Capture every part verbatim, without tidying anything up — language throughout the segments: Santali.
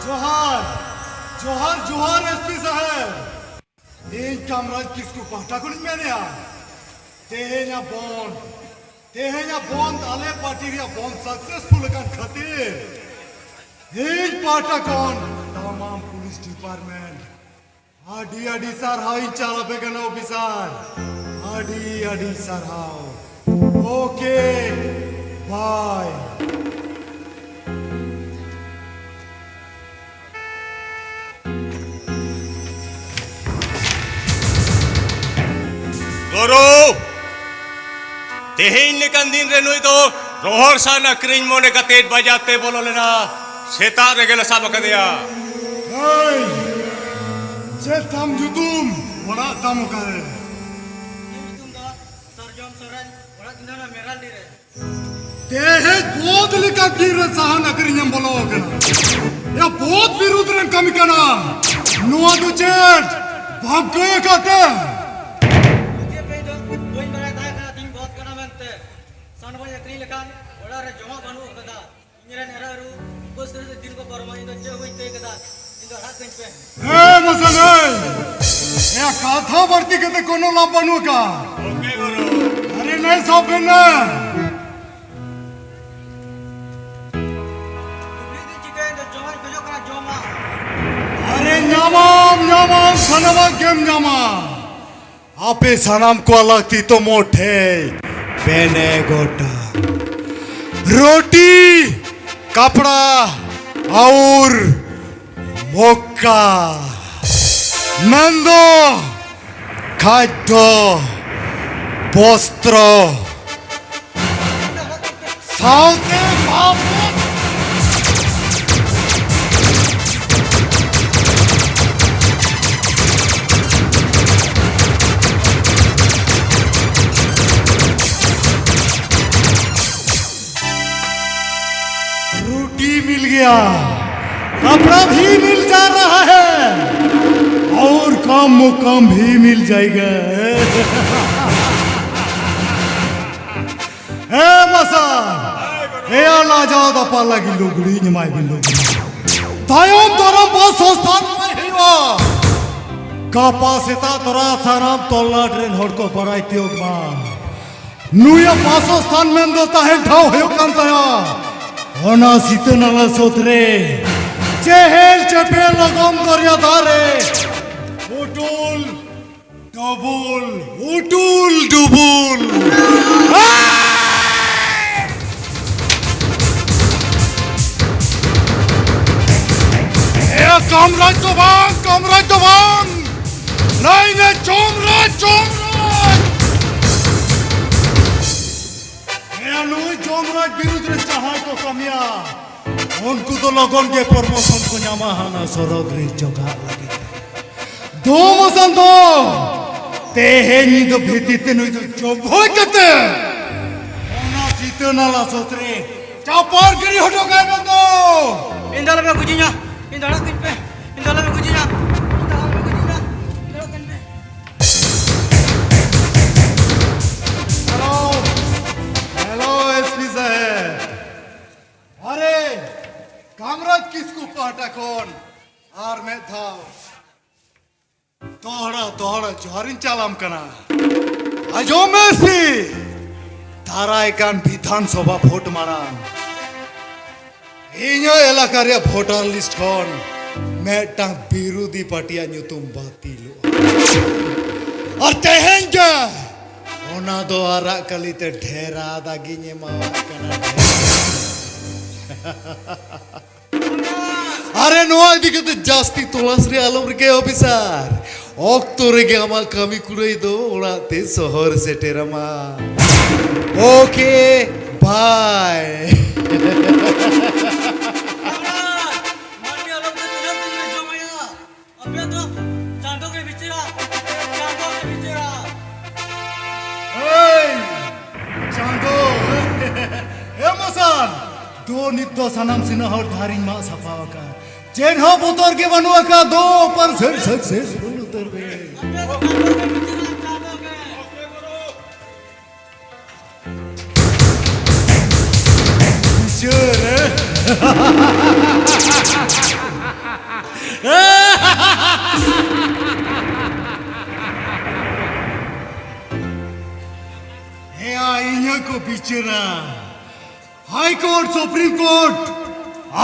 ᱡᱚᱦᱟᱨ, ᱡᱚᱦᱟᱨ, ᱡᱚᱦᱟᱨ, ᱮᱥ ᱯᱤ ᱥᱟᱦᱮᱵᱽ᱾ ᱤᱧ ᱠᱟᱢᱨᱟᱡᱽ ᱠᱤᱥᱠᱩ ᱯᱟᱦᱴᱟ ᱠᱷᱚᱱᱤᱧ ᱢᱮᱱᱮᱜᱼᱟ, ᱛᱮᱦᱮᱧᱟᱜ ᱵᱚᱱᱫ, ᱛᱮᱦᱮᱧᱟᱜ ᱵᱚᱱᱫ ᱟᱞᱮ ᱯᱟᱨᱴᱤ ᱨᱮᱭᱟᱜ ᱵᱚᱱᱫ ᱥᱟᱠᱥᱮᱥᱯᱷᱩᱞ ᱟᱠᱟᱱ ᱠᱷᱟᱹᱛᱤᱨ ᱤᱧ ᱯᱟᱦᱴᱟ ᱠᱷᱚᱱ ᱛᱟᱢᱟᱢ ᱯᱩᱞᱤᱥ ᱰᱤᱯᱟᱨᱴᱢᱮᱱᱴ ᱟᱹᱰᱤ ᱟᱹᱰᱤ ᱥᱟᱨᱦᱟᱣ ᱤᱧ ᱪᱟᱞ ᱟᱯᱮ ᱠᱟᱱᱟ ᱚᱯᱷᱤᱥᱟᱨ, ᱟᱹᱰᱤ ᱟᱹᱰᱤ ᱥᱟᱨᱦᱟᱣ᱾ ᱳᱠᱮ, ᱵᱟᱭ᱾ ᱜᱩᱨᱩ, ᱛᱮᱦᱮᱧ ᱞᱮᱠᱟᱱ ᱫᱤᱱ ᱨᱮ ᱱᱩᱭ ᱫᱚ ᱨᱚᱦᱚᱲ ᱥᱟᱦᱟᱱ ᱟᱹᱠᱷᱨᱤᱧ ᱢᱚᱱᱮ ᱠᱟᱛᱮ ᱵᱟᱡᱟᱨ ᱛᱮ ᱵᱚᱞᱚ ᱞᱮᱱᱟ᱾ ᱥᱮᱛᱟᱜ ᱨᱮᱜᱮ ᱞᱮ ᱥᱟᱵ ᱟᱠᱟᱫᱮᱭᱟ᱾ ᱦᱮᱸ, ᱪᱮᱫ ᱛᱟᱢ ᱧᱩᱛᱩᱢ? ᱚᱲᱟᱜ ᱛᱟᱢ ᱚᱠᱟᱨᱮ? ᱤᱧᱟᱹᱜ ᱧᱩᱛᱩᱢ ᱫᱚ ᱥᱟᱨᱡᱚᱢ ᱥᱚᱨᱮᱱ, ᱚᱲᱟᱜ ᱛᱤᱧ ᱫᱚ ᱱᱚᱣᱟ ᱢᱮᱨᱟᱞᱰᱤ ᱨᱮ᱾ ᱛᱮᱦᱮᱧ ᱵᱚᱸᱫ ᱞᱮᱠᱟ ᱵᱤᱨ ᱨᱮ ᱥᱟᱦᱟᱱ ᱟᱹᱠᱷᱨᱤᱧ ᱮᱢ ᱵᱚᱞᱚ ᱟᱠᱟᱱᱟ᱾ ᱭᱟ, ᱵᱚᱸᱫ ᱵᱤᱨᱩᱫᱽ ᱨᱮᱱ ᱠᱟᱹᱢᱤ ᱠᱟᱱᱟ᱾ ᱱᱚᱣᱟ ᱫᱚ ᱪᱮᱫ ᱵᱟᱢ ᱠᱟᱹᱭ ᱟᱠᱟᱫ ᱛᱮ? ᱪᱮᱫ ᱯᱮ ᱫᱚ ᱵᱟᱹᱧ ᱵᱟᱲᱟᱭ ᱛᱟᱦᱮᱸ ᱠᱟᱱᱟ, ᱛᱤᱦᱤᱧ ᱵᱚᱸᱫ ᱠᱟᱱᱟ ᱢᱮᱱᱛᱮ᱾ ᱥᱟᱦᱟᱱ ᱵᱟᱹᱧ ᱟᱹᱠᱷᱨᱤᱧ ᱞᱮᱠᱷᱟᱱ ᱚᱲᱟᱜ ᱨᱮ ᱡᱚᱢᱟᱜ ᱵᱟᱹᱱᱩᱜ ᱟᱠᱟᱫᱟ᱾ ᱤᱧ ᱨᱮᱱ ᱮᱨᱟ ᱩᱨᱩ ᱩᱯᱟᱹᱥ ᱨᱮ ᱫᱤᱱ ᱠᱚ ᱯᱟᱨᱚᱢᱟ, ᱤᱧ ᱫᱚ ᱪᱮᱫ ᱦᱚᱸ ᱵᱟᱹᱧ ᱠᱟᱹᱭ ᱠᱟᱫᱟ᱾ ᱤᱧ ᱫᱚ ᱟᱲᱟᱜ ᱠᱟᱹᱧ ᱯᱮ᱾ ᱦᱮᱸ, ᱢᱟᱥᱮ ᱱᱟᱹᱭ᱾ ᱮᱭᱟ, ᱠᱟᱛᱷᱟ ᱵᱟᱹᱲᱛᱤ ᱠᱟᱛᱮ ᱠᱳᱱᱳ ᱞᱟᱵᱷ ᱵᱟᱹᱱᱩᱜ ᱟᱠᱟᱫ᱾ ᱳᱠᱮ, ᱜᱩᱨᱩ᱾ ᱟᱨᱮ, ᱱᱟᱹᱭ ᱥᱟᱵ ᱵᱮᱱ ᱱᱟ᱾ ᱱᱩᱭ ᱫᱚ ᱪᱤᱠᱟᱹᱭᱮᱱ ᱫᱚ? ᱡᱚᱢᱟᱜ ᱠᱷᱚᱡᱚᱜ ᱠᱟᱱᱟ, ᱡᱚᱢᱟᱜ᱾ ᱟᱨᱮ, ᱧᱟᱢᱟᱢ, ᱧᱟᱢᱟᱢ, ᱥᱟᱱᱟᱢᱟᱜ ᱜᱮᱢ ᱧᱟᱢᱟ᱾ ᱟᱯᱮ ᱥᱟᱱᱟᱢ ᱠᱚᱣᱟᱜ ᱞᱟᱹᱠᱛᱤ ᱛᱚ ᱢᱚᱴᱷᱮ ᱯᱮᱱᱮ ᱜᱚᱴᱟ ᱨᱩᱴᱤ, ᱠᱟᱯᱲᱟ ᱟᱨ ᱢᱚᱠᱟ, ᱢᱮᱱᱫᱚ ᱠᱷᱟᱫᱽᱫᱚ, ᱵᱚᱥᱛᱨᱚ, ᱥᱟᱶᱛᱮ ᱵᱟᱵᱚᱫ᱾ रोटी मिल गया, कपड़ा भी मिल जा रहा है और काम मुकाम भी मिल जाएगा। ᱦᱮᱸ ᱢᱟᱥᱟ, ᱮᱭᱟ ᱞᱟᱡᱟᱣ ᱫᱟᱯᱟ ᱞᱟᱹᱜᱤᱫ ᱞᱩᱜᱽᱲᱤ ᱧᱮᱢᱟᱭ ᱵᱤᱱ ᱞᱩᱜᱽᱲᱤ᱾ ᱛᱟᱭᱚᱢ ᱫᱟᱨᱟᱢ ᱵᱟᱥ ᱥᱚᱝᱥᱛᱷᱟᱱ ᱮᱢᱟᱭ ᱦᱩᱭᱩᱜᱼᱟ᱾ ᱜᱟᱯᱟ ᱥᱮᱛᱟᱜ ᱛᱚᱨᱟ ᱥᱟᱱᱟᱢ ᱛᱚᱞᱞᱟᱴ ᱨᱮᱱ ᱦᱚᱲ ᱠᱚ ᱵᱟᱲᱟᱭ ᱛᱤᱭᱳᱜ ᱢᱟ᱾ ᱱᱩᱭᱟᱜ ᱵᱟᱥᱚᱥᱛᱷᱟᱱ ᱢᱮᱱ ᱫᱚ ᱛᱟᱦᱮᱱ ᱴᱷᱟᱶ ᱦᱩᱭᱩᱜ ᱠᱟᱱ ᱛᱟᱭᱟ ᱚᱱᱟ ᱥᱤᱛᱟᱹ ᱱᱟᱞᱟ ᱥᱳᱛ ᱨᱮ᱾ ᱪᱮᱦᱮᱞ ᱪᱮᱯᱮᱞ ᱞᱚᱜᱚᱢ ᱫᱚᱨᱭᱟ ᱫᱷᱟᱨᱮ᱾ ᱩᱴᱩᱞ ᱰᱩᱵᱩᱞ, ᱩᱴᱩᱞ ᱰᱩᱵᱩᱞ᱾ ᱮ, ᱠᱟᱢᱨᱟᱡᱽ ᱫᱚ ᱵᱟᱝ, ᱠᱟᱢᱨᱟᱡᱽ ᱫᱚ ᱵᱟᱝ᱾ ᱞᱟᱹᱭ ᱢᱮ, ᱡᱚᱢᱨᱟᱡᱽ, ᱡᱚᱢᱨᱟᱡᱽ᱾ ᱮ, ᱱᱩᱭ ᱡᱚᱢᱨᱟᱡᱽ ᱵᱤᱨᱩᱫᱷ ᱨᱮ ᱡᱟᱦᱟᱸᱭ ᱠᱚ ᱠᱟᱹᱢᱤᱭᱟ, ᱩᱱᱠᱩ ᱫᱚ ᱞᱚᱜᱚᱱ ᱜᱮ ᱯᱨᱚᱢᱳᱥᱚᱱ ᱠᱚ ᱧᱟᱢᱟ ᱦᱟᱱᱟ ᱥᱚᱨᱚᱜᱽ ᱨᱮ ᱡᱚᱜᱟᱜ ᱞᱟᱹᱜᱤᱫ᱾ ᱫᱚ ᱢᱚᱥᱟᱱ ᱫᱚ ᱛᱮᱦᱮᱧ ᱧᱤᱫᱟᱹ ᱵᱷᱤᱛᱤᱨ ᱛᱮ ᱱᱩᱭ ᱫᱚ ᱡᱚᱵᱷᱚᱭ ᱠᱟᱛᱮ ᱚᱱᱟ ᱥᱤᱛᱟᱹ ᱱᱟᱞᱟ ᱥᱳᱛ ᱨᱮ ᱪᱟᱯᱟᱨ ᱜᱤᱰᱤ ᱦᱚᱴᱚ ᱠᱟᱭ ᱢᱮ ᱫᱚ᱾ ᱤᱧ ᱫᱚ ᱟᱞᱚᱯᱮ ᱜᱩᱡᱤᱧᱟ, ᱤᱧ ᱫᱚ ᱟᱲᱟᱜ ᱠᱟᱹᱧ ᱯᱮ, ᱤᱧ ᱫᱚ ᱟᱞᱚᱯᱮ ᱜᱩᱡᱤᱧᱟ, ᱤᱧ ᱫᱚ ᱟᱞᱚᱯᱮ ᱜᱩᱡᱤᱧᱟ, ᱤᱧ ᱫᱚ ᱟᱲᱟᱜ ᱠᱟᱹᱧ ᱯᱮ᱾ ᱦᱮᱞᱳ, ᱦᱮᱞᱳ, ᱮᱥ ᱯᱤ ᱥᱟᱦᱮᱵᱽ᱾ ᱟᱨᱮ, ᱠᱟᱢᱨᱟᱡᱽ ᱠᱤᱥᱠᱩ ᱯᱟᱦᱴᱟ ᱠᱷᱚᱱ ᱟᱨ ᱢᱤᱫ ᱫᱷᱟᱣ ᱫᱚᱦᱲᱟ ᱫᱚᱦᱲᱟ ᱡᱚᱦᱟᱨᱤᱧ ᱪᱟᱞᱟᱢ ᱠᱟᱱᱟ᱾ ᱟᱸᱡᱚᱢ ᱢᱮ ᱥᱤ, ᱫᱟᱨᱟᱭ ᱠᱟᱱ ᱵᱤᱫᱷᱟᱱ ᱥᱚᱵᱷᱟ ᱵᱷᱳᱴ ᱢᱟᱲᱟᱝ ᱤᱧᱟᱹᱜ ᱮᱞᱟᱠᱟ ᱨᱮᱭᱟᱜ ᱵᱷᱳᱴᱟᱨ ᱞᱤᱥᱴ ᱠᱷᱚᱱ ᱢᱤᱫᱴᱟᱝ ᱵᱤᱨᱩᱫᱷᱤ ᱯᱟᱨᱴᱤᱭᱟᱜ ᱧᱩᱛᱩᱢ ᱵᱟᱹᱛᱤᱞᱚᱜᱼᱟ᱾ ᱟᱨ ᱛᱮᱦᱮᱧ ᱜᱮ ᱚᱱᱟ ᱫᱚ ᱟᱨᱟᱜ ᱠᱟᱹᱞᱤ ᱛᱮ ᱰᱷᱮᱨᱟ ᱫᱟᱜᱤᱧ ᱮᱢᱟᱣᱟᱜ ᱠᱟᱱᱟ, ᱰᱷᱮᱨᱟ᱾ ᱟᱨᱮ, ᱱᱚᱣᱟ ᱤᱫᱤ ᱠᱟᱛᱮ ᱡᱟᱹᱥᱛᱤ ᱛᱚᱞᱟᱥ ᱨᱮ ᱟᱞᱚᱢ ᱨᱤᱠᱟᱹᱭᱟ, ᱚᱯᱷᱤᱥᱟᱨ᱾ ᱚᱠᱛᱚ ᱨᱮᱜᱮ ᱟᱢᱟᱜ ᱠᱟᱹᱢᱤ ᱠᱩᱲᱟᱹᱭ ᱫᱚ ᱚᱲᱟᱜ ᱛᱮ ᱥᱚᱦᱚᱨ ᱥᱮᱴᱮᱨᱟᱢᱟ᱾ ᱳᱠᱮ, ᱵᱟᱭ᱾ ᱢᱟᱹᱱᱢᱤ ᱟᱞᱚᱢ ᱛᱮ ᱛᱤᱱᱟᱹᱜ ᱫᱤᱱ ᱞᱮ ᱡᱚᱢᱟᱭᱟ? ᱟᱯᱮ ᱫᱚ ᱪᱟᱸᱫᱚ ᱜᱮ ᱵᱤᱪᱟᱹᱨᱟ, ᱪᱟᱸᱫᱚ ᱜᱮ ᱵᱤᱪᱟᱹᱨᱟ᱾ ᱮᱭ, ᱪᱟᱸᱫᱚ! ᱮ ᱢᱚᱥᱟᱱ! ᱫᱚ ᱱᱤᱛ ᱫᱚ ᱥᱟᱱᱟᱢ ᱥᱤᱱᱟᱹ ᱦᱚᱲ ᱫᱷᱟᱨᱤᱧ ᱢᱟᱜ ᱥᱟᱯᱷᱟ ᱟᱠᱟᱫ᱾ ᱪᱮᱫ ᱦᱚᱸ ᱵᱚᱛᱚᱨ ᱜᱮ ᱵᱟᱹᱱᱩᱜ ᱟᱠᱟᱫ᱾ ᱫᱚ ᱚᱯᱟᱨᱮᱥᱚᱱ ᱥᱟᱠᱥᱮᱥᱯᱷᱩᱞ ᱩᱛᱟᱹᱨ ᱢᱮ᱾ ᱟᱯᱮ ᱫᱚ ᱪᱟᱸᱫᱚ ᱜᱮ ᱵᱤᱪᱟᱹᱨᱟ, ᱪᱟᱸᱫᱚ ᱜᱮ᱾ ᱦᱮᱸᱭᱟ, ᱤᱧ ᱦᱚᱸᱠᱚ ᱵᱤᱪᱟᱹᱨᱟ᱾ ᱦᱟᱭ ᱠᱳᱨᱴ, ᱥᱩᱯᱨᱤᱢ ᱠᱳᱨᱴ,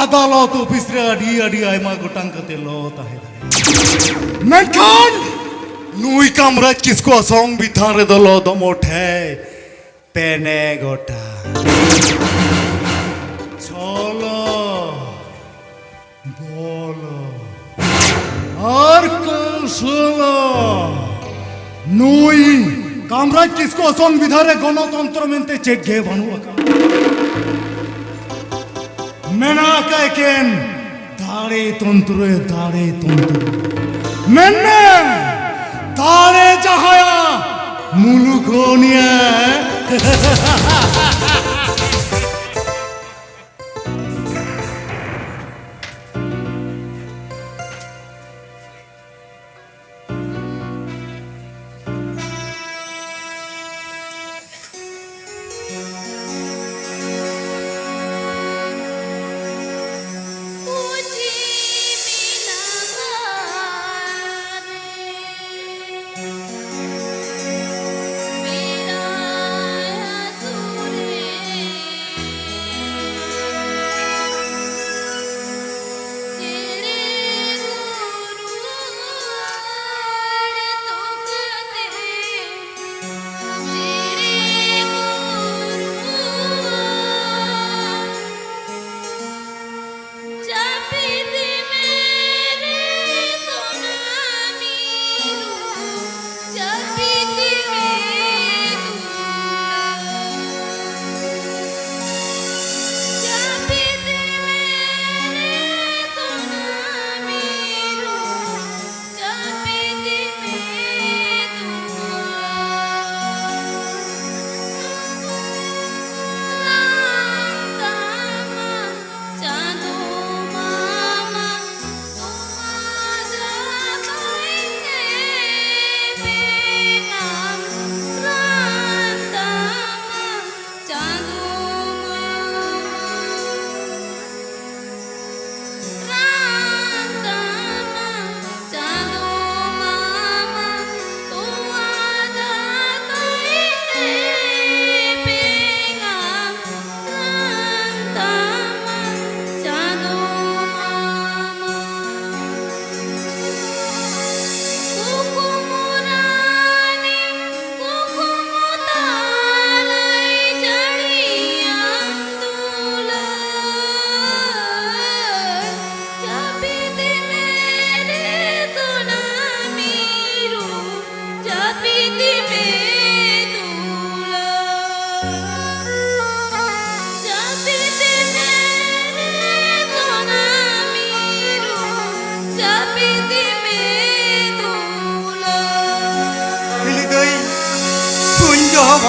ᱟᱫᱟᱞᱚᱛ ᱚᱯᱷᱤᱥ ᱨᱮ ᱟᱹᱰᱤ, ᱟᱹᱰᱤ ᱟᱭᱢᱟ ᱜᱚᱴᱟᱝ ᱠᱟᱛᱮ ᱞᱚ ᱛᱟᱦᱮᱸ ᱫᱟᱲᱮᱭᱟᱜᱼᱟ᱾ ᱢᱮᱱᱠᱷᱟᱱ ᱱᱩᱭ ᱠᱟᱢᱨᱟᱡᱽ ᱠᱤᱥᱠᱩᱣᱟᱜ ᱥᱚᱝᱵᱤᱫᱷᱟᱱ ᱨᱮᱫᱚ ᱞᱚ ᱫᱚ ᱢᱚᱴᱷᱮ ᱯᱮᱱᱮ ᱜᱚᱴᱟᱝ᱾ ᱪᱷᱚᱞᱚ, ᱵᱚᱞᱚ ᱟᱨ ᱠᱚᱥᱚᱞᱚ᱾ ᱱᱩᱭ ᱠᱟᱢᱨᱟᱡᱽ ᱠᱤᱥᱠᱩ ᱥᱚᱝᱵᱤᱫᱷᱟᱱ ᱨᱮ ᱜᱚᱱᱚᱛᱚᱱᱛᱨᱚ ᱢᱮᱱᱛᱮ ᱪᱮᱫ ᱜᱮ ᱵᱟᱹᱱᱩᱜ ᱟᱠᱟᱫᱟ᱾ ᱢᱮᱱᱟᱜ ᱟᱠᱟᱫ ᱮᱠᱮᱱ ᱫᱟᱲᱮ ᱛᱚᱱᱛᱨᱚ, ᱫᱟᱲᱮ ᱛᱚᱱᱛᱨᱚ᱾ ᱢᱮᱱᱢᱮ, ᱫᱟᱲᱮ ᱡᱟᱦᱟᱸᱭᱟ, ᱢᱩᱞᱩᱠ ᱦᱚᱸ ᱩᱱᱤᱭᱟᱜ᱾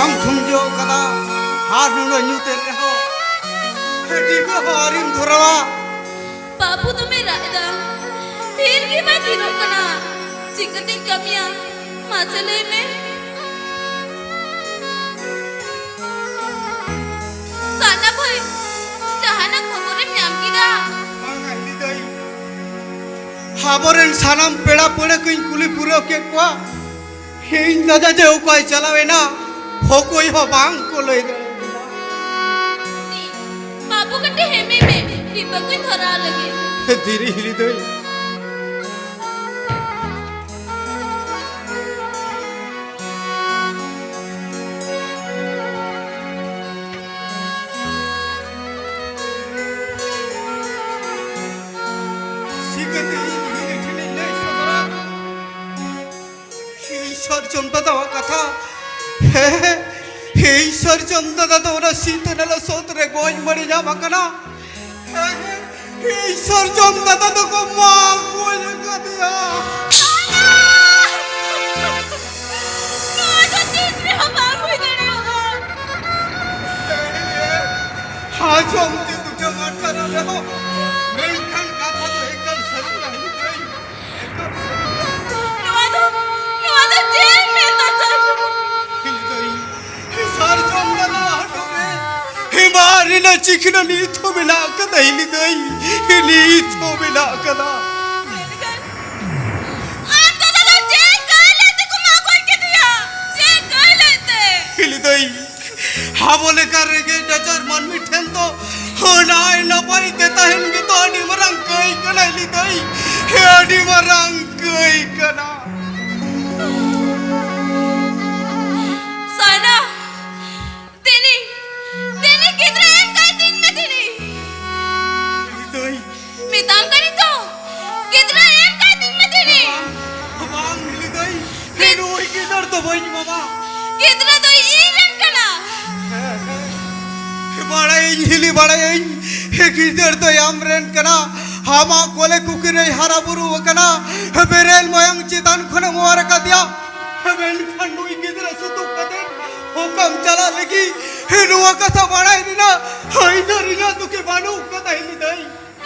ᱵᱟᱢ ᱛᱷᱩᱢᱡᱚ ᱠᱟᱫᱟ, ᱟᱨ ᱱᱩᱱᱟᱹᱜ ᱧᱩᱛ ᱮᱱ ᱨᱮᱦᱚᱸ ᱰᱤᱵᱟᱹ ᱦᱚᱸ ᱟᱹᱣᱨᱤᱢ ᱫᱷᱚᱨᱟᱣᱟ᱾ ᱵᱟᱹᱵᱩ ᱫᱚᱢᱮ ᱨᱟᱜ ᱮᱫᱟ, ᱛᱷᱤᱨ ᱜᱮ ᱵᱟᱭ ᱛᱷᱤᱨᱚᱜ ᱠᱟᱱᱟ᱾ ᱪᱤᱠᱟᱹᱛᱤᱧ ᱠᱟᱹᱢᱤᱭᱟ? ᱢᱟᱥᱮ ᱞᱟᱹᱭ ᱢᱮ᱾ ᱥᱟᱨᱱᱟ ᱵᱷᱟᱹᱭ, ᱡᱟᱦᱟᱱᱟᱜ ᱠᱷᱚᱵᱚᱨᱮᱢ ᱧᱟᱢ ᱠᱮᱫᱟ? ᱵᱟᱝᱟ, ᱦᱤᱞᱤ ᱫᱟᱹᱭ᱾ ᱟᱵᱚᱨᱮᱱ ᱥᱟᱱᱟᱢ ᱯᱮᱲᱟ ᱯᱟᱹᱲᱦᱟᱹ ᱠᱚᱧ ᱠᱩᱞᱤ ᱯᱩᱨᱟᱹᱣ ᱠᱮᱫ ᱠᱚᱣᱟ᱾ ᱤᱧ ᱫᱟᱫᱟ ᱡᱮ ᱚᱠᱟᱭ ᱪᱟᱞᱟᱣ ᱮᱱᱟ, ᱚᱠᱚᱭ ᱦᱚᱸ ᱵᱟᱝ ᱠᱚ ᱞᱟᱹᱭ ᱫᱟᱲᱮᱭᱟᱫᱟ᱾ ᱵᱟᱹᱵᱩ, ᱠᱟᱹᱴᱤᱡ ᱦᱮᱢᱮ ᱢᱮ, ᱰᱤᱵᱟᱹ ᱠᱚᱧ ᱫᱷᱚᱨᱟᱣ ᱞᱮᱜᱮ᱾ ᱫᱷᱤᱨᱤ ᱦᱤᱞᱤ ᱫᱟᱹᱭ᱾ ᱪᱤᱠᱟᱹᱛᱮ ᱤᱧ ᱩᱱᱤ ᱴᱷᱮᱱᱤᱧ ᱞᱟᱹᱭ ᱥᱚᱫᱚᱨᱟ? ᱤᱧ ᱥᱟᱨᱡᱚᱢ ᱫᱟᱫᱟᱣᱟᱜ ᱠᱟᱛᱷᱟ᱾ ᱦᱮᱸ, ᱤᱧ ᱥᱟᱨᱡᱚᱢ ᱫᱟᱫᱟ ᱫᱚ ᱚᱱᱟ ᱥᱤᱛᱟᱹ ᱱᱟᱞᱟ ᱥᱳᱛ ᱨᱮ ᱜᱚᱡ ᱢᱟᱹᱲᱤ ᱧᱟᱢ ᱟᱠᱟᱱᱟ᱾ ᱤᱧ ᱥᱟᱨᱡᱚᱢ ᱫᱟᱫᱟ ᱫᱚᱠᱚ ᱢᱟᱜ ᱜᱚᱡ ᱟᱠᱟᱫᱮᱭᱟ᱾ ᱱᱚᱣᱟ ᱫᱚ ᱛᱤᱥ ᱨᱮᱦᱚᱸ ᱵᱟᱝ ᱦᱩᱭ ᱫᱟᱲᱮᱭᱟᱜᱼᱟ᱾ ᱟᱸᱡᱚᱢ ᱛᱮ ᱫᱩᱠᱮᱢ ᱟᱴᱠᱟᱨᱚᱜ ᱨᱮᱦᱚᱸ, ᱢᱮᱱᱠᱷᱟᱱ ᱠᱟᱛᱷᱟ ᱫᱚ ᱮᱠᱟᱞ ᱥᱟᱹᱨᱤ ᱜᱮᱭᱟ, ᱦᱤᱞᱤ ᱫᱟᱹᱭ᱾ ᱱᱚᱣᱟ ᱫᱚ, ᱱᱚᱣᱟ ᱫᱚ ᱪᱮᱫ ᱢᱮᱛᱟ ᱥᱟᱹᱨᱤ? ᱦᱤᱞᱤ ᱫᱟᱹᱭ, ᱥᱟᱨᱡᱚᱢ ᱫᱟᱨᱮ ᱦᱚᱴᱚᱜ ᱨᱮ ᱦᱮᱢᱟ ᱨᱮᱱᱟᱜ ᱪᱤᱠᱷᱱᱟᱹ ᱱᱤᱛ ᱦᱚᱸ ᱢᱮᱱᱟᱜ ᱟᱠᱟᱫᱟ, ᱦᱤᱞᱤ ᱫᱟᱹᱭ, ᱱᱤᱛ ᱦᱚᱸ ᱢᱮᱱᱟᱜ ᱟᱠᱟᱫᱟ᱾ ᱢᱮᱱᱠᱷᱟᱱ ᱟᱢ ᱫᱟᱫᱟ ᱫᱚ ᱪᱮᱫ ᱠᱟᱹᱭ ᱞᱟᱹᱭ ᱛᱮᱠᱚ ᱢᱟᱜ ᱜᱚᱡ ᱠᱮᱫᱮᱭᱟ? ᱪᱮᱫ ᱠᱟᱹᱭ ᱞᱟᱹᱭ ᱛᱮ? ᱦᱤᱞᱤ ᱫᱟᱹᱭ, ᱟᱵᱚ ᱞᱮᱠᱟ ᱨᱮᱸᱜᱮᱡ ᱱᱟᱪᱟᱨ ᱢᱟᱹᱱᱢᱤ ᱴᱷᱮᱱ ᱫᱚ ᱱᱟᱭ ᱱᱟᱯᱟᱭ ᱛᱮ ᱛᱟᱦᱮᱱ ᱜᱮᱛᱚ ᱟᱹᱰᱤ ᱢᱟᱨᱟᱝ ᱠᱟᱹᱭ ᱠᱟᱱᱟ, ᱦᱤᱞᱤ ᱫᱟᱹᱭ᱾ ᱦᱮᱸ, ᱟᱹᱰᱤ ᱢᱟᱨᱟᱝ ᱠᱟᱹᱭ ᱠᱟᱱᱟ᱾ ᱥᱟᱭᱱᱟ, ᱫᱮᱱᱤ, ᱫᱮᱱᱤ ᱜᱤᱫᱽᱨᱟᱹ ᱮᱢ ᱠᱟᱭ ᱛᱤᱧ ᱢᱮ ᱫᱮᱱᱤ᱾ ᱦᱤᱞᱤ ᱫᱟᱹᱭ᱾ ᱢᱮᱛᱟᱢ ᱠᱟᱹᱱᱟᱹᱧ ᱛᱚ, ᱜᱤᱫᱽᱨᱟᱹ ᱮᱢ ᱠᱟᱭ ᱛᱤᱧ ᱢᱮ ᱫᱮᱱᱤ᱾ ᱵᱟᱝ, ᱦᱤᱞᱤ ᱫᱟᱹᱭ, ᱱᱩᱭ ᱜᱤᱫᱟᱹᱨ ᱫᱚ ᱵᱟᱹᱧ ᱮᱢᱟᱢᱟ᱾ ᱜᱤᱫᱽᱨᱟᱹ ᱫᱚ ᱤᱧ ᱨᱮᱱ ᱠᱟᱱᱟ᱾ ᱵᱟᱲᱟᱭᱟᱹᱧ ᱦᱤᱞᱤ, ᱵᱟᱲᱟᱭᱟᱹᱧ, ᱜᱤᱫᱟᱹᱨ ᱫᱚ ᱟᱢ ᱨᱮᱱ ᱠᱟᱱᱟ᱾ ᱟᱢᱟᱜ ᱠᱚᱞᱮ ᱠᱩᱠᱷᱤ ᱨᱮᱭ ᱦᱟᱨᱟ ᱵᱩᱨᱩ ᱟᱠᱟᱱᱟ᱾ ᱵᱮᱨᱮᱞ ᱢᱟᱭᱟᱝ ᱪᱮᱛᱟᱱ ᱠᱷᱚᱱᱮᱢ ᱚᱣᱟᱨ ᱟᱠᱟᱫᱮᱭᱟ᱾ ᱢᱮᱱᱠᱷᱟᱱ ᱱᱩᱭ ᱜᱤᱫᱽᱨᱟᱹ ᱥᱩᱛᱩᱜ ᱠᱟᱛᱮ ᱚᱠᱟᱢ ᱪᱟᱞᱟᱜ ᱞᱟᱹᱜᱤᱫ? ᱦᱮᱸ, ᱱᱚᱣᱟ ᱠᱟᱛᱷᱟ ᱵᱟᱲᱟᱭ ᱨᱮᱱᱟᱜ ᱟᱹᱭᱫᱟᱹᱨ ᱤᱧᱟᱹᱜ ᱫᱚ ᱠᱤ ᱵᱟᱹᱱᱩᱜ ᱠᱟᱫᱟ, ᱦᱤᱞᱤ ᱫᱟᱹᱭ?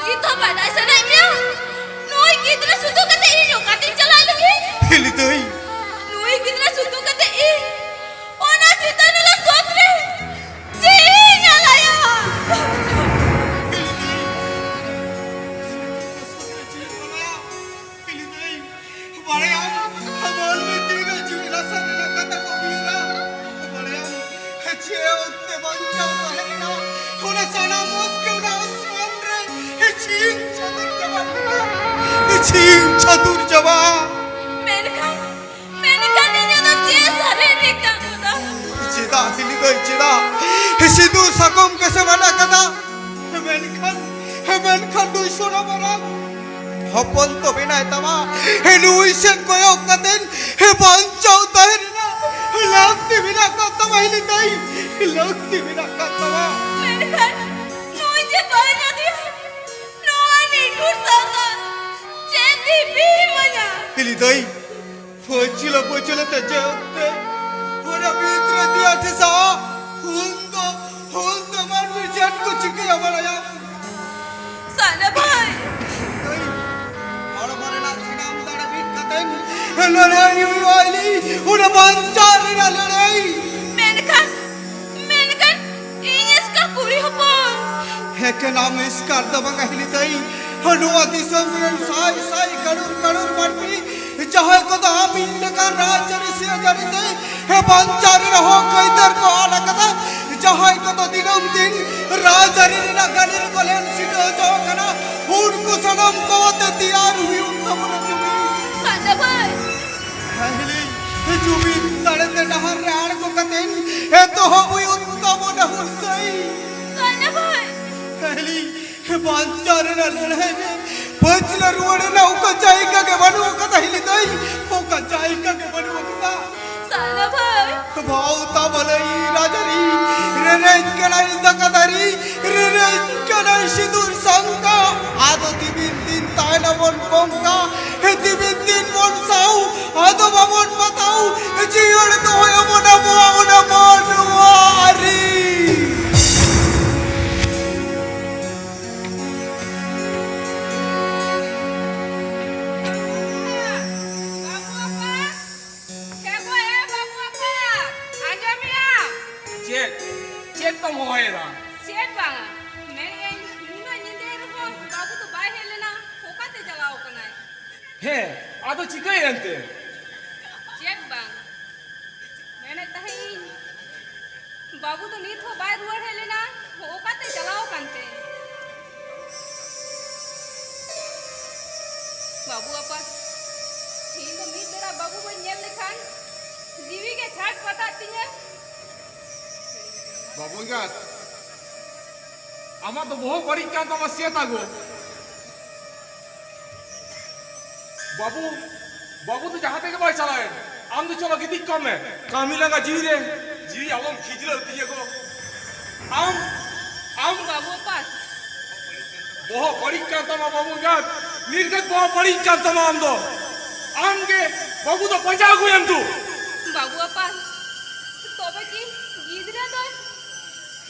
ᱱᱤᱛ ᱦᱚᱸ ᱵᱟᱰᱟᱭ ᱥᱟᱱᱟᱭᱮᱫ ᱢᱮᱭᱟ? ᱱᱩᱭ ᱜᱤᱫᱽᱨᱟᱹ ᱥᱩᱫᱷᱩ ᱠᱟᱛᱮ ᱤᱧ ᱚᱠᱟᱛᱮᱧ ᱪᱟᱞᱟᱜ ᱞᱟᱹᱜᱤᱫ? ᱦᱤᱞᱤ ᱫᱟᱹᱭ᱾ ᱱᱩᱭ ᱜᱤᱫᱽᱨᱟᱹ ᱥᱩᱫᱷᱩ ᱠᱟᱛᱮ ᱤᱧ ᱚᱱᱟ ᱪᱮᱛᱟᱱ ᱨᱮ ᱥᱚᱛ ᱨᱮ ᱡᱤᱣᱤᱧ ᱟᱞᱟᱭᱟ᱾ ᱦᱤᱞᱤ ᱫᱟᱹᱭ᱾ ᱦᱤᱞᱤ ᱫᱟᱹᱭ᱾ ᱵᱟᱲᱟᱭᱟᱢ, ᱢᱟᱹᱱᱢᱤ ᱛᱤᱱᱟᱹᱜ ᱡᱤᱣᱤ ᱱᱟᱥᱟᱣ ᱨᱮᱱᱟᱜ ᱠᱟᱛᱷᱟ ᱠᱚ ᱩᱭᱦᱟᱹᱨᱟ᱾ ᱵᱟᱲᱟᱭᱟᱢ, ᱡᱮ ᱚᱠᱛᱮ ᱵᱟᱧᱪᱟᱣ ᱛᱟᱦᱮᱸ ᱠᱟᱱᱟ, ᱚᱱᱟ ᱥᱟᱱᱟᱢ ᱚᱠᱛᱮ ᱚᱱᱟ ᱟᱥᱢᱟᱱ ᱨᱮ ᱪᱷᱤᱝ ᱪᱷᱟᱹᱛᱩᱨ ᱪᱟᱵᱟ ᱞᱮᱱᱟ᱾ ᱪᱷᱤᱝ ᱪᱷᱟᱹᱛᱩᱨ ᱪᱟᱵᱟ᱾ ᱢᱮᱱᱠᱷᱟᱱ, ᱢᱮᱱᱠᱷᱟᱱ ᱤᱧᱟᱹᱜ ᱫᱚ ᱪᱮᱫ ᱥᱟᱨᱮᱡ ᱢᱤᱫᱴᱟᱝ ᱠᱚᱫᱚ? ᱪᱮᱫᱟᱜ ᱦᱤᱞᱤ ᱫᱟᱹᱭ, ᱪᱮᱫᱟᱜ? ᱥᱤᱸᱫᱩᱨ ᱥᱟᱠᱚᱢ ᱠᱮᱥᱮ ᱢᱟᱱᱟ ᱠᱟᱫᱟ? ᱢᱮᱱᱠᱷᱟᱱ, ᱢᱮᱱᱠᱷᱟᱱ ᱱᱩᱭ ᱥᱚᱱᱟ ᱢᱟᱨᱟᱝ ᱦᱚᱯᱚᱱ ᱛᱚ ᱢᱮᱱᱟᱭ ᱛᱟᱢᱟ᱾ ᱱᱩᱭ ᱥᱮᱫ ᱠᱚᱭᱚᱜ ᱠᱟᱛᱮ ᱵᱟᱧᱪᱟᱣ ᱛᱟᱦᱮᱸ ᱨᱮᱱᱟᱜ ᱞᱟᱹᱠᱛᱤ ᱢᱮᱱᱟᱜ ᱠᱟᱫ ᱛᱟᱢᱟ ᱦᱤᱞᱤ ᱫᱟᱹᱭ, ᱞᱟᱹᱠᱛᱤ ᱢᱮᱱᱟᱜ ᱠᱟᱫ ᱛᱟᱢᱟ᱾ ᱢᱮᱱᱠᱷᱟᱱ ᱱᱩᱭ ᱡᱮ ᱵᱟᱹᱧ ᱟᱫᱮᱭᱟ, ᱱᱚᱣᱟ ᱱᱤᱴᱷᱩᱨ ᱥᱟᱶᱛᱟ ᱪᱮᱫ ᱫᱤᱯᱤ ᱤᱢᱟᱹᱧᱟ? ᱦᱤᱞᱤ ᱫᱟᱹᱭ, ᱯᱟᱹᱪᱷᱞᱟᱹ ᱯᱟᱹᱪᱷᱞᱟᱹ ᱛᱮ ᱡᱮ ᱚᱠᱛᱮ ᱚᱱᱟ ᱵᱷᱤᱛ ᱨᱮ ᱫᱤᱭᱟ ᱴᱷᱮᱥᱟᱣᱟ, ᱩᱱ ᱫᱚ, ᱩᱱ ᱫᱚ ᱢᱟᱹᱱᱢᱤ ᱪᱮᱫ ᱠᱚ ᱪᱤᱠᱟᱹᱭᱟ ᱵᱟᱲᱟᱭᱟ? ᱥᱟᱱᱟ ᱵᱷᱟᱹᱭ᱾ ᱦᱚᱲᱢᱚ ᱨᱮᱱᱟᱜ ᱥᱟᱱᱟᱢ ᱫᱟᱲᱮ ᱢᱤᱫ ᱠᱟᱛᱮ ᱞᱟᱹᱲᱦᱟᱹᱭ ᱦᱩᱭᱩᱜᱼᱟ ᱦᱤᱞᱤ, ᱚᱱᱟ ᱵᱟᱧᱪᱟᱣ ᱨᱮᱱᱟᱜ ᱞᱟᱹᱲᱦᱟᱹᱭ᱾ ᱢᱮᱱᱠᱷᱟᱱ, ᱢᱮᱱᱠᱷᱟᱱ ᱤᱧ ᱮᱥᱠᱟᱨ ᱠᱩᱲᱤ ᱦᱚᱯᱚᱱ᱾ ᱮᱠᱮᱱ ᱟᱢ ᱮᱥᱠᱟᱨ ᱫᱚ ᱵᱟᱝᱟ ᱦᱤᱞᱤ ᱫᱟᱹᱭ, ᱱᱚᱣᱟ ᱫᱤᱥᱚᱢ ᱨᱮᱱ ᱥᱟᱭ ᱥᱟᱭ ᱠᱟᱹᱨᱩᱲ ᱠᱟᱹᱨᱩᱲ ᱢᱟᱹᱱᱢᱤ, ᱡᱟᱦᱟᱸᱭ ᱠᱚᱫᱚ ᱟᱢ ᱤᱧ ᱞᱮᱠᱟᱱ ᱨᱟᱡᱽᱟᱹᱨᱤ ᱥᱮ ᱟᱹᱨᱤ ᱛᱮ ᱵᱟᱧᱪᱟᱣ ᱨᱮᱱᱟᱜ ᱦᱚᱠ ᱟᱹᱭᱫᱟᱹᱨ ᱠᱚ ᱟᱫ ᱟᱠᱟᱫᱟ, ᱡᱟᱦᱟᱸᱭ ᱠᱚᱫᱚ ᱫᱤᱱᱟᱹᱢ ᱫᱤᱱ ᱨᱟᱡᱽᱟᱹᱨᱤ ᱨᱮᱱᱟᱜ ᱜᱟᱹᱰᱤ ᱨᱮᱠᱚ ᱞᱮᱱ ᱥᱤᱴᱟᱹᱣ ᱦᱚᱪᱚ ᱟᱠᱟᱱᱟ, ᱩᱱᱠᱩ ᱥᱟᱱᱟᱢ ᱠᱚ ᱟᱛᱮ ᱛᱮᱭᱟᱨ ᱦᱩᱭᱩᱜ ᱛᱟᱵᱚᱱᱟ ᱡᱩᱢᱤᱫ᱾ ᱥᱟᱱᱟ ᱵᱷᱟᱹᱭ᱾ ᱦᱮᱸ ᱦᱤᱞᱤ, ᱡᱩᱢᱤᱫ ᱫᱟᱲᱮ ᱛᱮ ᱰᱟᱦᱟᱨ ᱨᱮ ᱟᱬᱜᱚ ᱠᱟᱛᱮ ᱮᱛᱚᱦᱚᱵ ᱦᱩᱭᱩᱜ ᱛᱟᱵᱚᱱᱟ ᱦᱩᱞᱥᱟᱹᱭ᱾ ᱥᱟᱱᱟ ᱵᱷᱟᱹᱭ᱾ ᱦᱮᱸ ᱦᱤᱞᱤ, ᱵᱟᱧᱪᱟᱣ ᱨᱮᱱᱟᱜ ᱞᱟᱹᱲᱦᱟᱹᱭ ᱨᱮ ᱯᱟᱹᱪᱷᱞᱟᱹ ᱨᱩᱣᱟᱹᱲ ᱨᱮᱱᱟᱜ ᱚᱠᱟ ᱡᱟᱭᱜᱟ ᱜᱮ ᱵᱟᱹᱱᱩᱜ ᱟᱠᱟᱫᱟ ᱦᱤᱞᱤ ᱫᱟᱹᱭ, ᱚᱠᱟ ᱡᱟᱭᱜᱟ ᱜᱮ ᱵᱟᱹᱱᱩᱜ ᱟᱠᱟᱫᱟ᱾ ᱥᱟᱱᱟ ᱵᱷᱟᱹᱭ᱾ ᱵᱷᱟᱣᱛᱟ ᱵᱷᱟᱹᱞᱟᱹᱭ ᱨᱟᱡᱽᱟᱹᱨᱤ, ᱨᱮᱨᱮᱡ ᱠᱟᱱᱟᱭ ᱫᱟᱠᱟ ᱫᱟᱨᱤ, ᱨᱮᱨᱮᱡ ᱠᱟᱱᱟᱭ ᱥᱤᱸᱫᱩᱨ ᱥᱟᱝᱠᱟ, ᱟᱫᱚ ᱛᱤᱢᱤᱱ ᱫᱤᱱ ᱛᱟᱦᱮᱱᱟᱵᱚᱱ ᱠᱚᱝᱠᱟ, ᱛᱤᱢᱤᱱ ᱫᱤᱱ ᱵᱚᱱ ᱥᱟᱶ, ᱟᱫᱚ ᱵᱟᱵᱚᱱ ᱵᱟᱛᱟᱣ, ᱡᱤᱭᱟᱹᱲ ᱫᱚᱦᱚᱭᱟᱵᱚᱱ ᱟᱵᱚᱣᱟᱜ ᱚᱱᱟ ᱢᱚ ᱦᱮᱸ, ᱟᱫᱚ ᱪᱤᱠᱟᱹᱭᱮᱱ ᱛᱮ? ᱪᱮᱫ ᱵᱟᱝ, ᱢᱮᱱᱮᱫ ᱛᱟᱦᱮᱸᱫ ᱤᱧ, ᱵᱟᱹᱵᱩ ᱫᱚ ᱱᱤᱛ ᱦᱚᱸ ᱵᱟᱭ ᱨᱩᱣᱟᱹᱲ ᱦᱮᱡ ᱞᱮᱱᱟ, ᱚᱠᱟᱛᱮ ᱪᱟᱞᱟᱣ ᱟᱠᱟᱱ ᱛᱮ? ᱵᱟᱹᱵᱩ ᱟᱯᱟ, ᱤᱧ ᱫᱚ ᱢᱤᱫ ᱵᱮᱲᱟ ᱵᱟᱹᱵᱩ ᱵᱟᱹᱧ ᱧᱮᱞ ᱞᱮᱠᱷᱟᱱ ᱡᱤᱣᱤ ᱜᱮ ᱪᱷᱟᱴ ᱯᱟᱴᱟᱜ ᱛᱤᱧᱟᱹ᱾ ᱵᱟᱹᱵᱩ ᱮᱸᱜᱟᱛ, ᱟᱢᱟᱜ ᱫᱚ ᱵᱚᱦᱚᱜ ᱵᱟᱹᱲᱤᱡ ᱠᱟᱱ ᱛᱟᱢᱟ ᱥᱮ ᱛᱟᱜᱚ? ᱵᱟᱹᱵᱩ, ᱵᱟᱹᱵᱩ ᱫᱚ ᱡᱟᱦᱟᱸ ᱛᱮᱜᱮ ᱵᱟᱭ ᱪᱟᱞᱟᱣᱮᱱ᱾ ᱟᱢ ᱫᱚ ᱪᱚᱞᱚ ᱜᱤᱛᱤᱡ ᱠᱚᱜ ᱢᱮ᱾ ᱠᱟᱹᱢᱤ ᱞᱟᱸᱜᱟ ᱡᱤᱣᱤ ᱨᱮ, ᱡᱤᱣᱤ ᱟᱞᱚᱢ ᱠᱷᱤᱡᱞᱟᱹᱣ ᱛᱤᱧᱟᱹ ᱜᱚ᱾ ᱟᱢ, ᱟᱢ ᱵᱟᱹᱵᱩ ᱟᱯᱟ᱾ ᱵᱚᱦᱚᱜ ᱵᱟᱹᱲᱤᱡ ᱠᱟᱱ ᱛᱟᱢᱟ ᱵᱟᱹᱵᱩ ᱮᱸᱜᱟᱛ᱾ ᱱᱤᱨᱜᱷᱟᱹᱛ ᱵᱚᱦᱚᱜ ᱵᱟᱹᱲᱤᱡ ᱠᱟᱱ ᱛᱟᱢᱟ ᱟᱢ ᱫᱚ᱾ ᱟᱢ ᱜᱮ ᱵᱟᱹᱵᱩ ᱫᱚ ᱯᱟᱸᱡᱟ ᱟᱹᱜᱩᱭᱮᱢ ᱫᱩ᱾ ᱵᱟᱹᱵᱩ ᱟᱯᱟ, ᱛᱚᱵᱮ ᱠᱤ ᱜᱤᱫᱽᱨᱟᱹ ᱫᱚ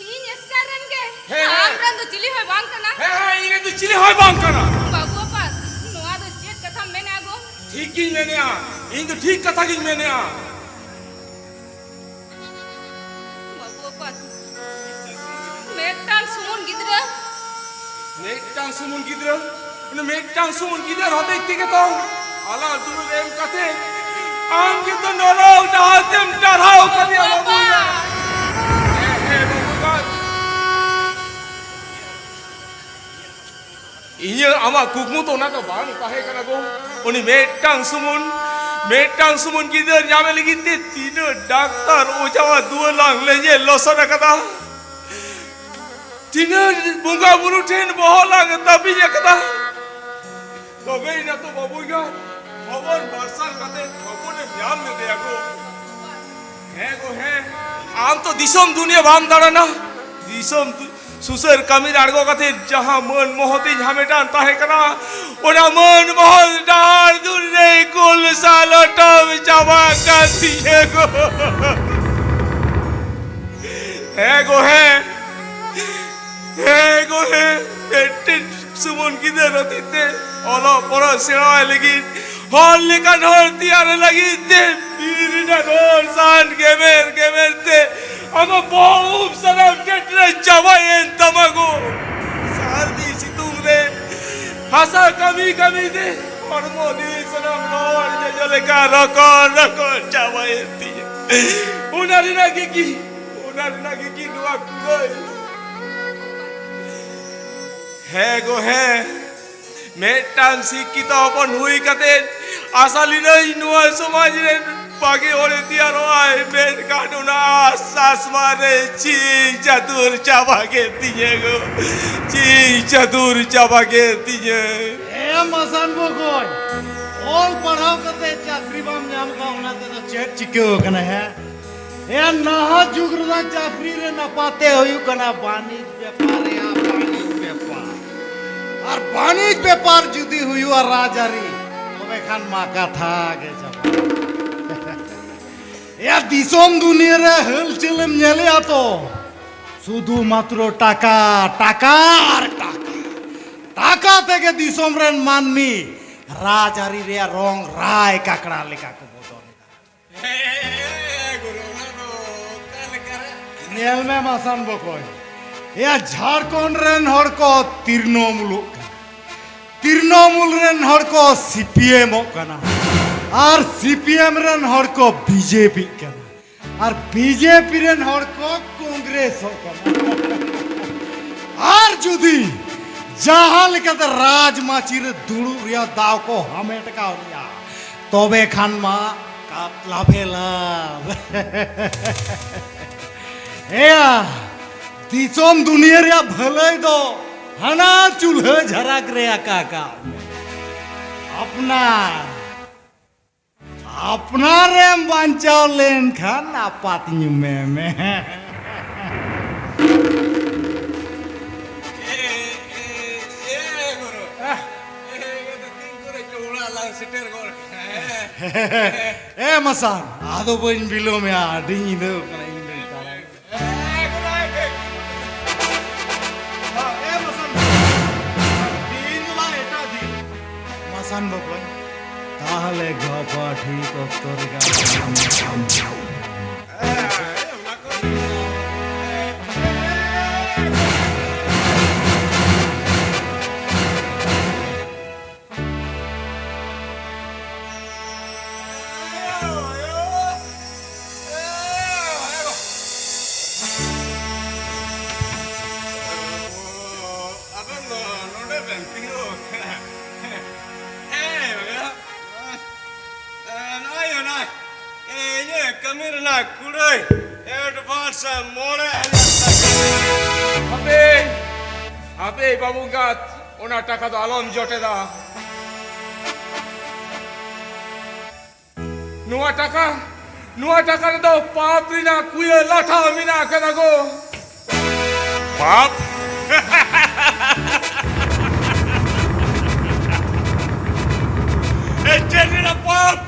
ᱤᱧ ᱮᱥᱠᱟᱨ ᱨᱮᱱ ᱜᱮ? ᱦᱮᱸ, ᱦᱮᱸ᱾ ᱟᱢ ᱨᱮᱱ ᱫᱚ ᱪᱤᱞᱤ ᱦᱚᱸᱭ ᱵᱟᱝ ᱠᱟᱱᱟ᱾ ᱦᱮᱸ, ᱦᱮᱸ, ᱤᱧ ᱨᱮᱱ ᱫᱚ ᱪᱤᱞᱤ ᱦᱚᱸᱭ ᱵᱟᱝ ᱠᱟᱱᱟ᱾ ᱵᱟᱹᱵᱩ ᱟᱯᱟ, ᱱᱚᱣᱟ ᱫᱚ ᱪᱮᱫ ᱠᱟᱛᱷᱟᱢ ᱢᱮᱱᱮᱜᱼᱟ ᱜᱚ? ᱴᱷᱤᱠ ᱜᱤᱧ ᱢᱮᱱᱮᱜᱼᱟ, ᱤᱧ ᱫᱚ ᱴᱷᱤᱠ ᱠᱟᱛᱷᱟ ᱜᱤᱧ ᱢᱮᱱᱮᱜᱼᱟ᱾ ᱵᱟᱹᱵᱩ ᱟᱯᱟ, ᱢᱤᱫᱴᱟᱝ ᱥᱩᱢᱩᱱ ᱜᱤᱫᱽᱨᱟᱹ᱾ ᱢᱤᱫᱴᱟᱝ ᱥᱩᱢᱩᱱ ᱜᱤᱫᱽᱨᱟᱹ, ᱩᱱᱤ ᱢᱤᱫᱴᱟᱝ ᱥᱩᱢᱩᱱ ᱜᱤᱫᱽᱨᱟᱹ ᱦᱚᱛᱮᱡ ᱛᱮᱜᱮ ᱛᱚ ᱟᱞᱟᱝ ᱫᱩᱞᱟᱹᱲ ᱮᱢ ᱠᱟᱛᱮ ᱟᱢ ᱜᱮᱛᱚ ᱱᱚᱨᱚᱠ ᱰᱟᱦᱟᱨ ᱛᱮᱢ ᱰᱟᱨᱦᱟᱣ ᱠᱟᱫᱮᱭᱟ ᱵᱟᱹᱵᱩ᱾ ᱦᱮᱸ, ᱦᱮᱸ, ᱵᱟᱹᱵᱩ ᱮᱸᱜᱟᱛ᱾ ᱤᱧᱟᱹᱜ ᱟᱢᱟᱜ ᱠᱩᱠᱢᱩ ᱫᱚ ᱚᱱᱟ ᱫᱚ ᱵᱟᱝ ᱛᱟᱦᱮᱸ ᱠᱟᱱᱟ ᱜᱚ᱾ ᱩᱱᱤ ᱢᱤᱫᱴᱟᱝ ᱥᱩᱢᱩᱱ, ᱢᱤᱫᱴᱟᱝ ᱥᱩᱢᱩᱱ ᱜᱤᱫᱟᱹᱨ ᱧᱟᱢᱮ ᱞᱟᱹᱜᱤᱫ ᱛᱮ ᱛᱤᱱᱟᱹᱜ ᱰᱟᱠᱛᱟᱨ ᱚᱡᱷᱟᱣᱟᱜ ᱫᱩᱣᱟᱹᱨ ᱞᱟᱝ ᱞᱮᱸᱡᱮᱫ ᱞᱚᱥᱚᱫ ᱟᱠᱟᱫᱟ, ᱛᱤᱱᱟᱹᱜ ᱵᱚᱸᱜᱟ ᱵᱩᱨᱩ ᱴᱷᱮᱱ ᱵᱚᱦᱚᱜ ᱞᱟᱝ ᱛᱟᱹᱯᱤᱧ ᱟᱠᱟᱫᱟ᱾ ᱛᱚᱵᱮ ᱮᱱᱟ ᱛᱚ ᱵᱟᱹᱵᱩ ᱮᱸᱜᱟᱛ ᱦᱚᱯᱚᱱ ᱢᱟᱨᱥᱟᱞ ᱠᱟᱛᱮ ᱦᱚᱯᱚᱱᱮᱢ ᱧᱟᱢ ᱞᱮᱫᱮᱭᱟ ᱜᱚ᱾ ᱦᱮᱸ ᱜᱚ, ᱦᱮᱸ᱾ ᱟᱢ ᱛᱚ ᱫᱤᱥᱚᱢ ᱫᱩᱱᱤᱭᱟᱹ ᱵᱟᱢ ᱫᱟᱬᱟᱱᱟ᱾ ᱫᱤᱥᱚᱢ ᱫᱩ-, ᱥᱩᱥᱟᱹᱨ ᱠᱟᱹᱢᱤ ᱨᱮ ᱟᱬᱜᱚ ᱠᱟᱛᱮ ᱡᱟᱦᱟᱸ ᱢᱟᱹᱱ ᱢᱚᱦᱚᱛ ᱤᱧ ᱦᱟᱢᱮᱴᱟᱱ ᱛᱟᱦᱮᱸ ᱠᱟᱱᱟ, ᱚᱱᱟ ᱢᱟᱹᱱ ᱢᱚᱦᱚᱛ ᱰᱟᱦᱟᱨ ᱫᱩᱞ ᱨᱮ ᱠᱩᱞ ᱥᱟᱞᱚᱴᱚᱢ ᱪᱟᱵᱟ ᱠᱟᱱ ᱛᱤᱧᱟᱹ ᱜᱚ᱾ ᱦᱮᱸ ᱜᱚ, ᱦᱮᱸ᱾ ᱦᱮᱸ ᱜᱚ, ᱦᱮᱸ᱾ ᱢᱤᱫᱴᱮᱱ ᱥᱩᱢᱩᱱ ᱜᱤᱫᱟᱹᱨ ᱦᱚᱛᱮᱡ ᱛᱮ ᱚᱞᱚᱜ ᱯᱚᱲᱦᱚ ᱥᱮᱬᱟᱭ ᱞᱟᱹᱜᱤᱫ, ᱦᱚᱲ ᱞᱮᱠᱟᱱ ᱦᱚᱲ ᱛᱮᱭᱟᱨ ᱞᱟᱹᱜᱤᱫ ᱛᱮ ᱵᱤᱨ ᱨᱮᱱᱟᱜ ᱦᱚᱲ ᱥᱟᱱ ᱜᱮᱢᱮᱨ ᱜᱮᱢᱮᱨ ᱛᱮ ᱟᱢᱟᱜ ᱵᱚᱦᱚᱜ ᱩᱵ ᱥᱟᱱᱟᱢ ᱪᱮᱴᱨᱮ ᱪᱟᱵᱟᱭᱮᱱ ᱛᱟᱢᱟ ᱜᱚ᱾ ᱥᱟᱹᱨᱫᱤ ᱥᱤᱛᱩᱝ ᱨᱮ ᱦᱟᱥᱟ ᱠᱟᱹᱢᱤ ᱠᱟᱹᱢᱤ ᱛᱮ ᱦᱚᱲᱢᱚ ᱡᱤᱣᱤ ᱥᱟᱱᱟᱢ ᱨᱚᱦᱚᱲ ᱡᱚᱡᱚ ᱞᱮᱠᱟ ᱨᱚᱠᱚᱲ ᱨᱚᱠᱚᱲ ᱪᱟᱵᱟᱭᱮᱱ ᱛᱤᱧᱟᱹ᱾ ᱚᱱᱟ ᱨᱮᱱᱟᱜ ᱜᱮ ᱠᱤ, ᱚᱱᱟ ᱨᱮᱱᱟᱜ ᱜᱮ ᱠᱤ ᱱᱚᱣᱟ ᱠᱩᱲᱟᱹᱭ? ᱦᱮᱸ ᱜᱳ ᱦᱮᱸ, ᱢᱤᱫᱴᱟᱝ ᱥᱤᱠᱠᱷᱤᱛᱚ ᱦᱚᱯᱚᱱ ᱦᱩᱭ ᱠᱟᱛᱮ ᱟᱥᱟ ᱞᱤᱫᱟᱹᱧ ᱱᱚᱣᱟ ᱥᱚᱢᱟᱡᱽ ᱨᱮᱱ ᱵᱷᱟᱜᱮ ᱦᱚᱲᱮ ᱛᱮᱭᱟᱨᱚᱜᱼᱟᱭ, ᱢᱮᱱᱠᱷᱟᱱ ᱚᱱᱟ ᱟᱥ ᱟᱥᱢᱟ ᱨᱮ ᱪᱤ ᱪᱟᱹᱛᱩᱨ ᱪᱟᱵᱟ ᱠᱮᱫ ᱛᱤᱧᱟᱹ ᱜᱳ, ᱪᱤ ᱪᱟᱹᱛᱩᱨ ᱪᱟᱵᱟ ᱠᱮᱫ ᱛᱤᱧᱟᱹ᱾ ᱮ ᱢᱟᱥᱟᱱ ᱵᱚᱠᱚᱧ, ᱚᱞ ᱯᱟᱲᱦᱟᱣ ᱠᱟᱛᱮ ᱪᱟᱹᱠᱨᱤ ᱵᱟᱢ ᱧᱟᱢ ᱠᱟᱜ, ᱚᱱᱟ ᱛᱮᱫᱚ ᱪᱮᱫ ᱪᱤᱠᱟᱹᱣ ᱠᱟᱱᱟ, ᱦᱮᱸ? ᱮ ᱱᱟᱦᱟᱜ ᱡᱩᱜᱽ ᱨᱮᱱᱟᱜ ᱪᱟᱹᱠᱨᱤ ᱨᱮ ᱱᱟᱯᱟᱛᱮ ᱦᱩᱭᱩᱜ ᱠᱟᱱᱟ ᱵᱟᱹᱱᱤᱡᱽ ᱵᱮᱯᱟᱨ, ᱮ ᱵᱟᱹᱱᱤᱡᱽ ᱵᱮᱯᱟᱨ᱾ ᱟᱨ ᱵᱟᱹᱱᱤᱡᱽ ᱵᱮᱯᱟᱨ ᱡᱩᱫᱤ ᱦᱩᱭᱩᱜᱼᱟ ᱨᱟᱡᱽᱟᱹᱨᱤ, ᱛᱚᱵᱮ ᱠᱷᱟᱱ ᱢᱟ ᱠᱟᱛᱷᱟ ᱜᱮ ᱪᱟᱵᱟ᱾ ᱮᱭᱟ, ᱫᱤᱥᱚᱢ ᱫᱩᱱᱤᱭᱟᱹ ᱨᱮ ᱦᱟᱹᱞᱪᱟᱹᱞ ᱮᱢ ᱧᱮᱞᱮᱜᱼᱟ ᱛᱚ, ᱥᱩᱫᱷᱩ ᱢᱟᱛᱨᱚ ᱴᱟᱠᱟ, ᱴᱟᱠᱟ ᱟᱨ ᱴᱟᱠᱟ᱾ ᱴᱟᱠᱟ ᱛᱮᱜᱮ ᱫᱤᱥᱚᱢ ᱨᱮᱱ ᱢᱟᱹᱱᱢᱤ ᱨᱟᱡᱽᱟᱹᱨᱤ ᱨᱮᱭᱟᱜ ᱨᱚᱝ ᱨᱟᱭ ᱠᱟᱠᱲᱟ ᱞᱮᱠᱟ ᱠᱚ ᱵᱚᱫᱚᱞ ᱮᱫᱟ᱾ ᱦᱮᱸ, ᱜᱩᱨᱩ, ᱚᱱᱟ ᱫᱚ ᱚᱠᱟ ᱞᱮᱠᱟ ᱨᱮ? ᱧᱮᱞ ᱢᱮ ᱢᱟᱥᱟᱱ ᱵᱚᱠᱚᱧ, ᱮᱭᱟ, ᱡᱷᱟᱲᱠᱷᱚᱸᱰ ᱨᱮᱱ ᱦᱚᱲ ᱠᱚ ᱛᱤᱨᱱᱚᱢᱩᱞᱚᱜ ᱠᱟᱱᱟ, ᱛᱤᱨᱱᱚᱢᱩᱞ ᱨᱮᱱ ᱦᱚᱲ ᱠᱚ ᱥᱤ ᱯᱤ ᱮᱢᱚᱜ ᱠᱟᱱᱟ, ᱟᱨ ᱥᱤ ᱯᱤ ᱮᱢ ᱨᱮᱱ ᱦᱚᱲ ᱠᱚ ᱵᱤ ᱡᱮ ᱯᱤᱜ ᱠᱟᱱᱟ, ᱟᱨ ᱵᱤ ᱡᱮ ᱯᱤ ᱨᱮᱱ ᱦᱚᱲ ᱠᱚ ᱠᱚᱝᱜᱨᱮᱥᱚᱜ ᱠᱟᱱᱟ᱾ ᱟᱨ ᱡᱩᱫᱤ ᱡᱟᱦᱟᱸ ᱞᱮᱠᱟᱛᱮ ᱨᱟᱡᱽ ᱢᱟᱹᱪᱤ ᱨᱮ ᱫᱩᱲᱩᱵ ᱨᱮᱭᱟᱜ ᱫᱟᱣ ᱠᱚ ᱦᱟᱢᱮᱴ ᱠᱟᱣᱱᱤᱡᱼᱟ, ᱛᱚᱵᱮ ᱠᱷᱟᱱ ᱢᱟ ᱠᱟᱯ ᱞᱟᱵᱷᱮ ᱞᱟᱵᱷ᱾ ᱮᱭᱟ, ᱫᱤᱥᱚᱢ ᱫᱩᱱᱤᱭᱟᱹ ᱨᱮᱭᱟᱜ ᱵᱷᱟᱹᱞᱟᱹᱭ ᱫᱚ ᱦᱟᱱᱟ ᱪᱩᱞᱦᱟᱹ ᱡᱷᱟᱨᱟᱠ ᱨᱮ ᱟᱠᱟ ᱠᱟᱜ ᱢᱮ᱾ ᱟᱯᱱᱟᱨ, ᱟᱯᱱᱟᱨᱮᱢ ᱵᱟᱧᱪᱟᱣ ᱞᱮᱱᱠᱷᱟᱱ ᱟᱯᱟᱛ ᱧᱩᱢᱮ ᱢᱮ᱾ ᱮ, ᱮ, ᱮ, ᱜᱩᱨᱩ᱾ ᱮ, ᱤᱭᱟᱹ ᱫᱚ ᱛᱤᱱ ᱠᱚᱨᱮ ᱪᱚ ᱚᱲᱟᱜ ᱞᱟᱝ ᱥᱮᱴᱮᱨ ᱜᱚᱫ ᱠᱟᱱᱟ, ᱦᱮᱸ? ᱮ ᱢᱟᱥᱟᱱ, ᱟᱫᱚ ᱵᱟᱹᱧ ᱵᱤᱞᱚᱢᱮᱜᱼᱟ, ᱟᱹᱰᱤ ᱧᱤᱫᱟᱹ ᱠᱟᱱᱟ, ᱤᱧ ᱫᱚᱧ ᱛᱟᱲᱟᱢ᱾ ᱮ, ᱜᱩᱨᱩ, ᱮ, ᱜᱩᱨᱩ᱾ ᱮ ᱢᱟᱥᱟᱱ, ᱛᱤᱦᱤᱧ ᱫᱚ ᱵᱟᱝ, ᱮᱴᱟᱜ ᱫᱤᱱ᱾ ᱢᱟᱥᱟᱱ ᱵᱚᱠᱚᱧ, ᱛᱟᱦᱞᱮ ᱜᱟᱯᱟ ᱴᱷᱤᱠ ᱚᱠᱛᱚ ᱨᱮᱜᱮ ᱟᱨᱦᱚᱸ ᱧᱟᱯᱟᱢ᱾ ᱵᱮᱱ ᱛᱤᱸᱜᱩ ᱟᱠᱟᱱᱟ᱾ ᱦᱮᱸ, ᱵᱚᱭᱦᱟ᱾ ᱮ, ᱱᱚᱜᱼᱚᱭ ᱚᱱᱟ, ᱮ, ᱤᱧᱟᱹᱜ ᱠᱟᱹᱢᱤ ᱨᱮᱱᱟᱜ ᱠᱩᱲᱟᱹᱭ advance ᱢᱚᱬᱮ ᱦᱟᱡᱟᱨ ᱴᱟᱠᱟ᱾ ᱦᱟᱯᱮ, ᱦᱟᱯᱮ ᱵᱟᱹᱵᱩ ᱮᱸᱜᱟᱛ, ᱚᱱᱟ ᱴᱟᱠᱟ ᱫᱚ ᱟᱞᱚᱢ ᱡᱚᱴᱮᱫᱟ᱾ ᱱᱚᱣᱟ ᱴᱟᱠᱟ, ᱱᱚᱣᱟ ᱴᱟᱠᱟ ᱨᱮᱫᱚ ᱯᱟᱯ ᱨᱮᱱᱟᱜ ᱠᱩᱭᱟᱹ ᱞᱟᱴᱷᱟ ᱢᱮᱱᱟᱜ ᱟᱠᱟᱫᱟ ᱜᱳ᱾ ᱯᱟᱯ? ᱮ, ᱪᱮᱫ ᱨᱮᱱᱟᱜ ᱯᱟᱯ?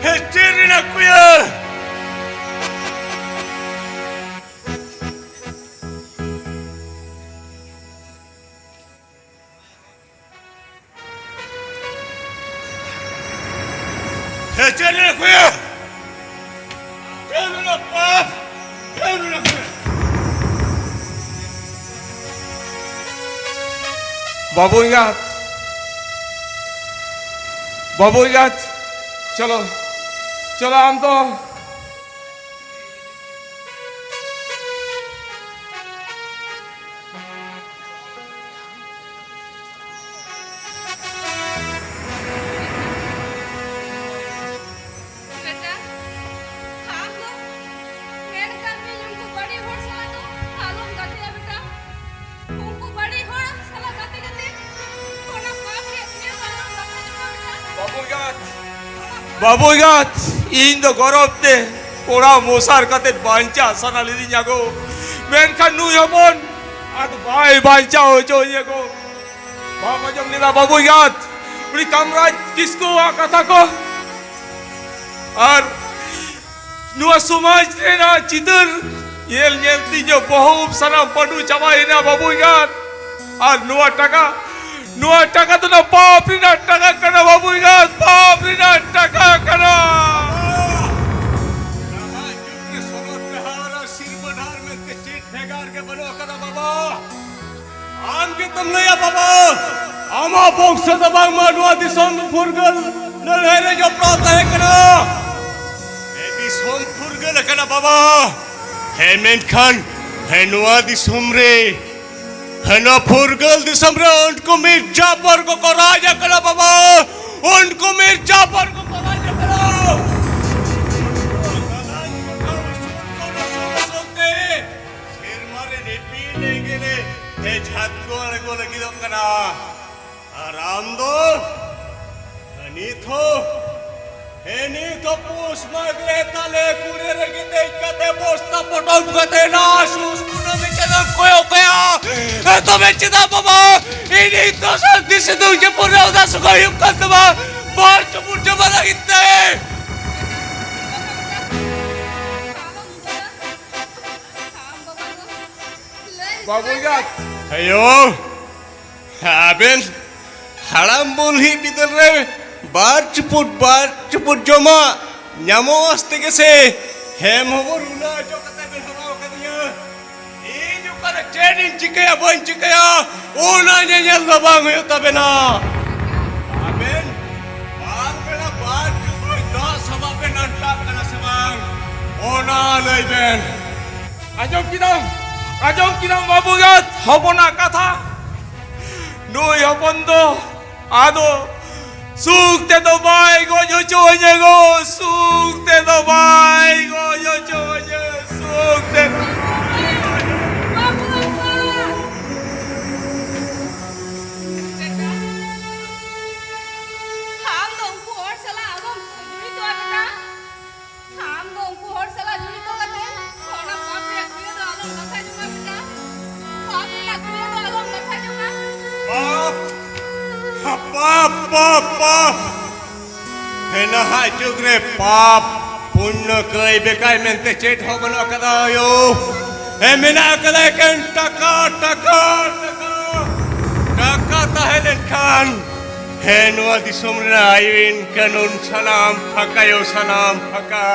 ᱮ, ᱪᱮᱫ ᱨᱮᱱᱟᱜ ᱠᱩᱭᱟᱹ? ᱮ, ᱪᱮᱫ ᱨᱮᱱᱟᱜ ᱠᱩᱭᱟᱹ? ᱪᱮᱫ ᱨᱮᱱᱟᱜ ᱯᱟᱯ? ᱪᱮᱫ ᱨᱮᱱᱟᱜ ᱠᱩᱭᱟᱹ? ᱵᱟᱹᱵᱩ ᱮᱸᱜᱟᱛ, ᱵᱟᱹᱵᱩ ᱮᱸᱜᱟᱛ, ᱪᱚᱞᱚ, ᱪᱚᱞᱚ ᱟᱢ ᱫᱚ᱾ ᱵᱮᱴᱟ, ᱟᱢ ᱫᱚ ᱢᱮᱱ ᱠᱟᱜ ᱢᱤᱭᱟᱹᱧ, ᱩᱱᱠᱩ ᱵᱟᱹᱲᱤᱡ ᱦᱚᱲ ᱥᱟᱞᱟᱜ ᱫᱚ ᱟᱞᱚᱢ ᱜᱟᱛᱮᱜᱼᱟ ᱵᱮᱴᱟ᱾ ᱩᱱᱠᱩ ᱵᱟᱹᱲᱤᱡ ᱦᱚᱲ ᱥᱟᱞᱟᱜ ᱜᱟᱛᱮ ᱠᱟᱛᱮ ᱚᱱᱟ ᱯᱟᱯ ᱨᱮᱭᱟᱜ ᱛᱤᱱᱟᱹᱜ ᱵᱟᱝ ᱞᱟᱴᱷᱟ ᱪᱟᱵᱟ ᱵᱮᱴᱟ᱾ ᱵᱟᱹᱵᱩ ᱮᱸᱜᱟᱛ, ᱵᱟᱹᱵᱩ ᱮᱸᱜᱟᱛ, ᱤᱧ ᱫᱚ ᱜᱚᱨᱚᱵ ᱛᱮ ᱠᱚᱲᱟ ᱢᱚᱥᱟᱨ ᱠᱟᱛᱮ ᱵᱟᱧᱪᱟᱜ ᱥᱟᱱᱟ ᱞᱤᱫᱤᱧᱟ ᱜᱳ, ᱢᱮᱱᱠᱷᱟᱱ ᱱᱩᱭ ᱦᱚᱯᱚᱱ ᱟᱫᱚ ᱵᱟᱭ ᱵᱟᱧᱪᱟᱣ ᱦᱚᱪᱚᱣᱟᱹᱧᱟ ᱜᱳ᱾ ᱵᱟᱢ ᱟᱸᱡᱚᱢ ᱞᱮᱫᱟ ᱵᱟᱹᱵᱩ ᱮᱸᱜᱟᱛ, ᱩᱱᱤ ᱠᱟᱢᱨᱟᱡᱽ ᱠᱤᱥᱠᱩᱣᱟᱜ ᱠᱟᱛᱷᱟ ᱠᱚ? ᱟᱨ ᱱᱚᱣᱟ ᱥᱚᱢᱟᱡᱽ ᱨᱮᱱᱟᱜ ᱪᱤᱛᱟᱹᱨ ᱧᱮᱞ ᱧᱮᱞ ᱛᱮ ᱤᱧᱟᱹᱜ ᱵᱚᱦᱚᱜ ᱩᱵ ᱥᱟᱱᱟᱢ ᱯᱟᱹᱰᱩ ᱪᱟᱵᱟᱭᱮᱱᱟ ᱵᱟᱹᱵᱩ ᱮᱸᱜᱟᱛ᱾ ᱟᱨ ᱱᱚᱣᱟ ᱴᱟᱠᱟ, ᱱᱚᱣᱟ ᱴᱟᱠᱟ ᱫᱚ ᱱᱚᱣᱟ ᱯᱟᱯ ᱨᱮᱱᱟᱜ ᱴᱟᱠᱟ ᱠᱟᱱᱟ ᱵᱟᱹᱵᱩ ᱮᱸᱜᱟᱛ, ᱯᱟᱯ ᱨᱮᱱᱟᱜ ᱴᱟᱠᱟ ᱠᱟᱱᱟ᱾ ᱱᱟᱦᱟᱜ ᱡᱩᱜᱽ ᱨᱮ ᱥᱚᱱᱚᱛ ᱰᱟᱦᱟᱨ ᱟᱨ ᱥᱤᱨᱯᱟᱹ ᱰᱟᱦᱟᱨ ᱢᱮᱱᱛᱮ ᱪᱮᱫ ᱵᱷᱮᱜᱟᱨ ᱜᱮ ᱵᱟᱹᱱᱩᱜ ᱟᱠᱟᱫᱟ ᱵᱟᱵᱟ᱾ ᱟᱢ ᱜᱮᱛᱚᱢ ᱞᱟᱹᱭᱟ ᱵᱟᱵᱟ, ᱟᱢᱟᱜ ᱵᱚᱝᱥᱚ ᱫᱚ ᱵᱟᱝᱢᱟ ᱱᱚᱣᱟ ᱫᱤᱥᱚᱢ ᱯᱷᱩᱨᱜᱟᱹᱞ ᱞᱟᱹᱲᱦᱟᱹᱭ ᱨᱮ ᱡᱚᱯᱲᱟᱣ ᱛᱟᱦᱮᱸ ᱠᱟᱱᱟ᱾ ᱮ ᱫᱤᱥᱚᱢ ᱯᱷᱩᱨᱜᱟᱹᱞ ᱟᱠᱟᱱᱟ ᱵᱟᱵᱟ᱾ ᱦᱮᱸ, ᱢᱮᱱᱠᱷᱟᱱ ᱦᱮᱸ, ᱱᱚᱣᱟ ᱫᱤᱥᱚᱢ ᱨᱮ ᱦᱟᱱᱟ ᱯᱷᱩᱨᱜᱟᱹᱞ ᱫᱤᱥᱚᱢ ᱨᱮ ᱩᱱᱠᱩ ᱢᱤᱨᱡᱟᱯᱚᱨ ᱠᱚᱠᱚ ᱨᱟᱡᱽ ᱟᱠᱟᱱᱟ ᱵᱟᱵᱟ, ᱩᱱᱠᱩ ᱢᱤᱨᱡᱟᱯᱚᱨ ᱠᱚᱠᱚ ᱨᱟᱡᱽ ᱟᱠᱟᱱᱟ᱾ ᱥᱮᱨᱢᱟ ᱨᱮ ᱤᱯᱤᱞ ᱮᱸᱜᱮᱞ ᱮ ᱡᱷᱟᱛᱠᱚ ᱟᱬᱜᱚ ᱞᱟᱹᱜᱤᱫᱚᱜ ᱠᱟᱱᱟ᱾ ᱟᱨ ᱟᱢ ᱫᱚ ᱱᱤᱛ ᱦᱚᱸ, ᱦᱮᱸ, ᱱᱤᱛ ᱦᱚᱸ ᱯᱩᱥ ᱢᱟᱜᱽ ᱨᱮ ᱛᱟᱞᱮ ᱠᱩᱲᱮ ᱨᱮ ᱜᱤᱛᱤᱡ ᱠᱟᱛᱮ ᱵᱚᱥᱛᱟ ᱯᱚᱴᱚᱢ ᱠᱟᱛᱮ ᱱᱟ ᱥᱩᱥ ᱠᱩᱱᱟᱹᱢᱤ ᱪᱟᱸᱫᱚᱢ ᱠᱚᱭᱚᱜ ᱠᱟᱭᱟ᱾ ᱦᱮᱸ, ᱛᱚᱵᱮ ᱪᱮᱫᱟᱜ ᱵᱟᱵᱟ ᱤᱧ ᱱᱤᱛ ᱦᱚᱸ ᱥᱟᱱᱛᱤ ᱥᱤᱛᱩᱝ ᱡᱟᱹᱯᱩᱫ ᱨᱮ ᱩᱫᱟᱥ ᱠᱚ ᱦᱩᱭᱩᱜ ᱠᱟᱱ ᱛᱟᱢᱟ? ᱵᱟᱨ ᱪᱩᱯᱩᱫ ᱡᱚᱢᱟ ᱞᱟᱹᱜᱤᱫ ᱛᱮ᱾ ᱵᱟᱹᱵᱩ ᱮᱸᱜᱟᱛ᱾ ᱟᱭᱳ, ᱟᱵᱮᱱ ᱦᱟᱲᱟᱢ ᱵᱩᱲᱦᱤ ᱵᱤᱫᱟᱹᱞ ᱨᱮ ᱵᱟᱨ ᱪᱩᱯᱩᱫ, ᱵᱟᱨ ᱪᱩᱯᱩᱫ ᱡᱚᱢᱟᱜ ᱧᱟᱢᱚᱜ ᱟᱥᱛᱮ ᱜᱮᱥᱮ ᱦᱮᱢ ᱦᱚᱵᱚᱨ ᱩᱞᱟᱹ ᱚᱪᱚ ᱠᱟᱛᱮ ᱵᱮᱱ ᱦᱟᱨᱟ ᱟᱠᱟᱫᱤᱧᱟ᱾ ᱤᱧ ᱚᱠᱟᱨᱮ ᱪᱮᱫ ᱤᱧ ᱪᱤᱠᱟᱹᱭᱟ ᱵᱟᱹᱧ ᱪᱤᱠᱟᱹᱭᱟ, ᱚᱱᱟ ᱧᱮᱧᱮᱞ ᱫᱚ ᱵᱟᱝ ᱦᱩᱭᱩᱜ ᱛᱟᱵᱮᱱᱟ᱾ ᱟᱵᱮᱱ ᱵᱟᱨ ᱵᱮᱲᱟ ᱵᱟᱨ ᱪᱩᱯᱩᱫ ᱫᱟᱜ ᱥᱟᱵᱟᱜ ᱵᱮᱱ ᱟᱱᱴᱟᱜ ᱠᱟᱱᱟ ᱥᱮ ᱵᱟᱝ, ᱚᱱᱟ ᱞᱟᱹᱭ ᱵᱮᱱ᱾ ᱟᱸᱡᱚᱢ ᱠᱮᱫᱟᱢ, ᱟᱸᱡᱚᱢ ᱠᱮᱫᱟᱢ ᱵᱟᱹᱵᱩ ᱮᱸᱜᱟᱛ ᱦᱚᱯᱚᱱᱟᱜ ᱠᱟᱛᱷᱟ? ᱱᱩᱭ ᱦᱚᱯᱚᱱ ᱫᱚ ᱟᱫᱚ ᱥᱩᱠ ᱛᱮᱫᱚ ᱵᱟᱭ ᱜᱚᱡ ᱦᱚᱪᱚᱣᱟᱹᱧᱟ ᱜᱚ, ᱥᱩᱠ ᱛᱮᱫᱚ ᱵᱟᱭ ᱜᱚᱡ ᱦᱚᱪᱚᱣᱟᱹᱧᱟ, ᱥᱩᱠ ᱛᱮᱫᱚ ᱵᱟᱭ ᱜᱚᱡ ᱦᱚᱪᱚᱣᱟᱹᱧᱟ᱾ ᱟᱢ ᱫᱚ ᱩᱱᱠᱩ ᱦᱚᱲ ᱥᱟᱞᱟᱜ ᱟᱞᱚᱢ ᱡᱩᱲᱤᱛᱚᱜᱼᱟ ᱵᱮᱴᱟ᱾ ᱟᱢ ᱫᱚ ᱩᱱᱠᱩ ᱦᱚᱲ ᱥᱟᱞᱟᱜ ᱡᱩᱲᱤᱛᱚ ᱠᱟᱛᱮ ᱚᱱᱟ ᱯᱟᱯ ᱨᱮᱭᱟᱜ ᱠᱩᱲᱟᱹ ᱫᱚ ᱟᱞᱚᱢ ᱞᱟᱴᱷᱟ ᱡᱚᱝᱟ ᱵᱮᱴᱟ᱾ ᱯᱟᱯ ᱨᱮᱭᱟᱜ ᱠᱩᱲᱟᱹ ᱫᱚ ᱟᱞᱚᱢ ᱞᱟᱴᱷᱟ ᱡᱚᱝᱟ᱾ ᱯᱟᱯ, ᱯᱟᱯ, ᱯᱟᱯ, ᱯᱟᱯ᱾ ᱦᱮ, ᱱᱟᱦᱟᱜ ᱡᱩᱜᱽ ᱨᱮ ᱯᱟᱯ, ᱯᱩᱱᱱᱚ, ᱠᱟᱹᱭ ᱵᱮᱠᱟᱭ ᱢᱮᱱᱛᱮ ᱪᱮᱫ ᱦᱚᱸ ᱵᱟᱹᱱᱩᱜ ᱟᱠᱟᱫᱟ ᱭᱳ᱾ ᱦᱮ, ᱢᱮᱱᱟᱜ ᱟᱠᱟᱫᱟ ᱮᱠᱮᱱ ᱴᱟᱠᱟ, ᱴᱟᱠᱟ, ᱴᱟᱠᱟ᱾ ᱴᱟᱠᱟ ᱛᱟᱦᱮᱸ ᱞᱮᱱᱠᱷᱟᱱ ᱦᱮᱸ, ᱱᱚᱣᱟ ᱫᱤᱥᱚᱢ ᱨᱮᱱᱟᱜ ᱟᱹᱭᱤᱱ ᱠᱟᱹᱱᱩᱱ ᱥᱟᱱᱟᱢ ᱯᱷᱟᱸᱠᱟ ᱭᱳ, ᱥᱟᱱᱟᱢ ᱯᱷᱟᱸᱠᱟ᱾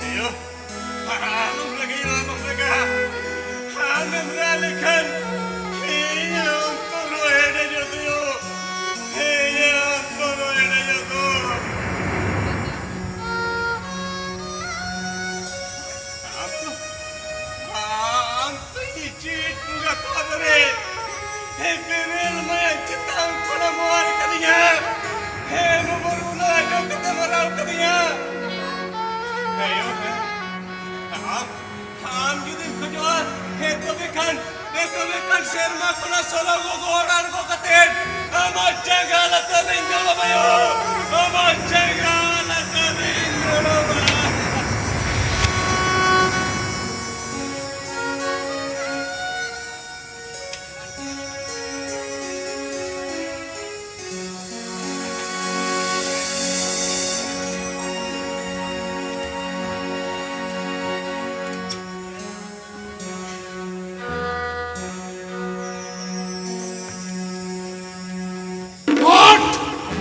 ᱟᱭᱳ, ᱟᱞᱚᱢ ᱨᱟᱹᱜᱤᱭᱟ, ᱟᱞᱚᱢ ᱨᱟᱹᱜᱟ᱾ ᱟᱢᱮᱢ ᱨᱟᱜ ᱞᱮᱠᱷᱟᱱ ᱤᱧ ᱦᱚᱸ ᱩᱱᱠᱩ ᱨᱚᱦᱮᱫ ᱮ ᱡᱚᱫᱤᱭᱳ ᱥᱮᱨᱢᱟ ᱠᱷᱚᱱᱟᱜ ᱥᱚᱞᱚ ᱜᱚᱜᱚ ᱦᱚᱲ ᱟᱬᱜᱚ ᱠᱟᱛᱮ ᱟᱢᱟᱜ ᱡᱟᱸᱜᱟ ᱞᱟᱛᱟᱨ ᱨᱤᱧ ᱫᱩᱲᱩᱵ ᱟᱭᱳ, ᱟᱢᱟᱜ ᱡᱟᱸᱜᱟ ᱞᱟᱛᱟᱨ ᱨᱤᱧ ᱫᱩᱲᱩᱵᱟ᱾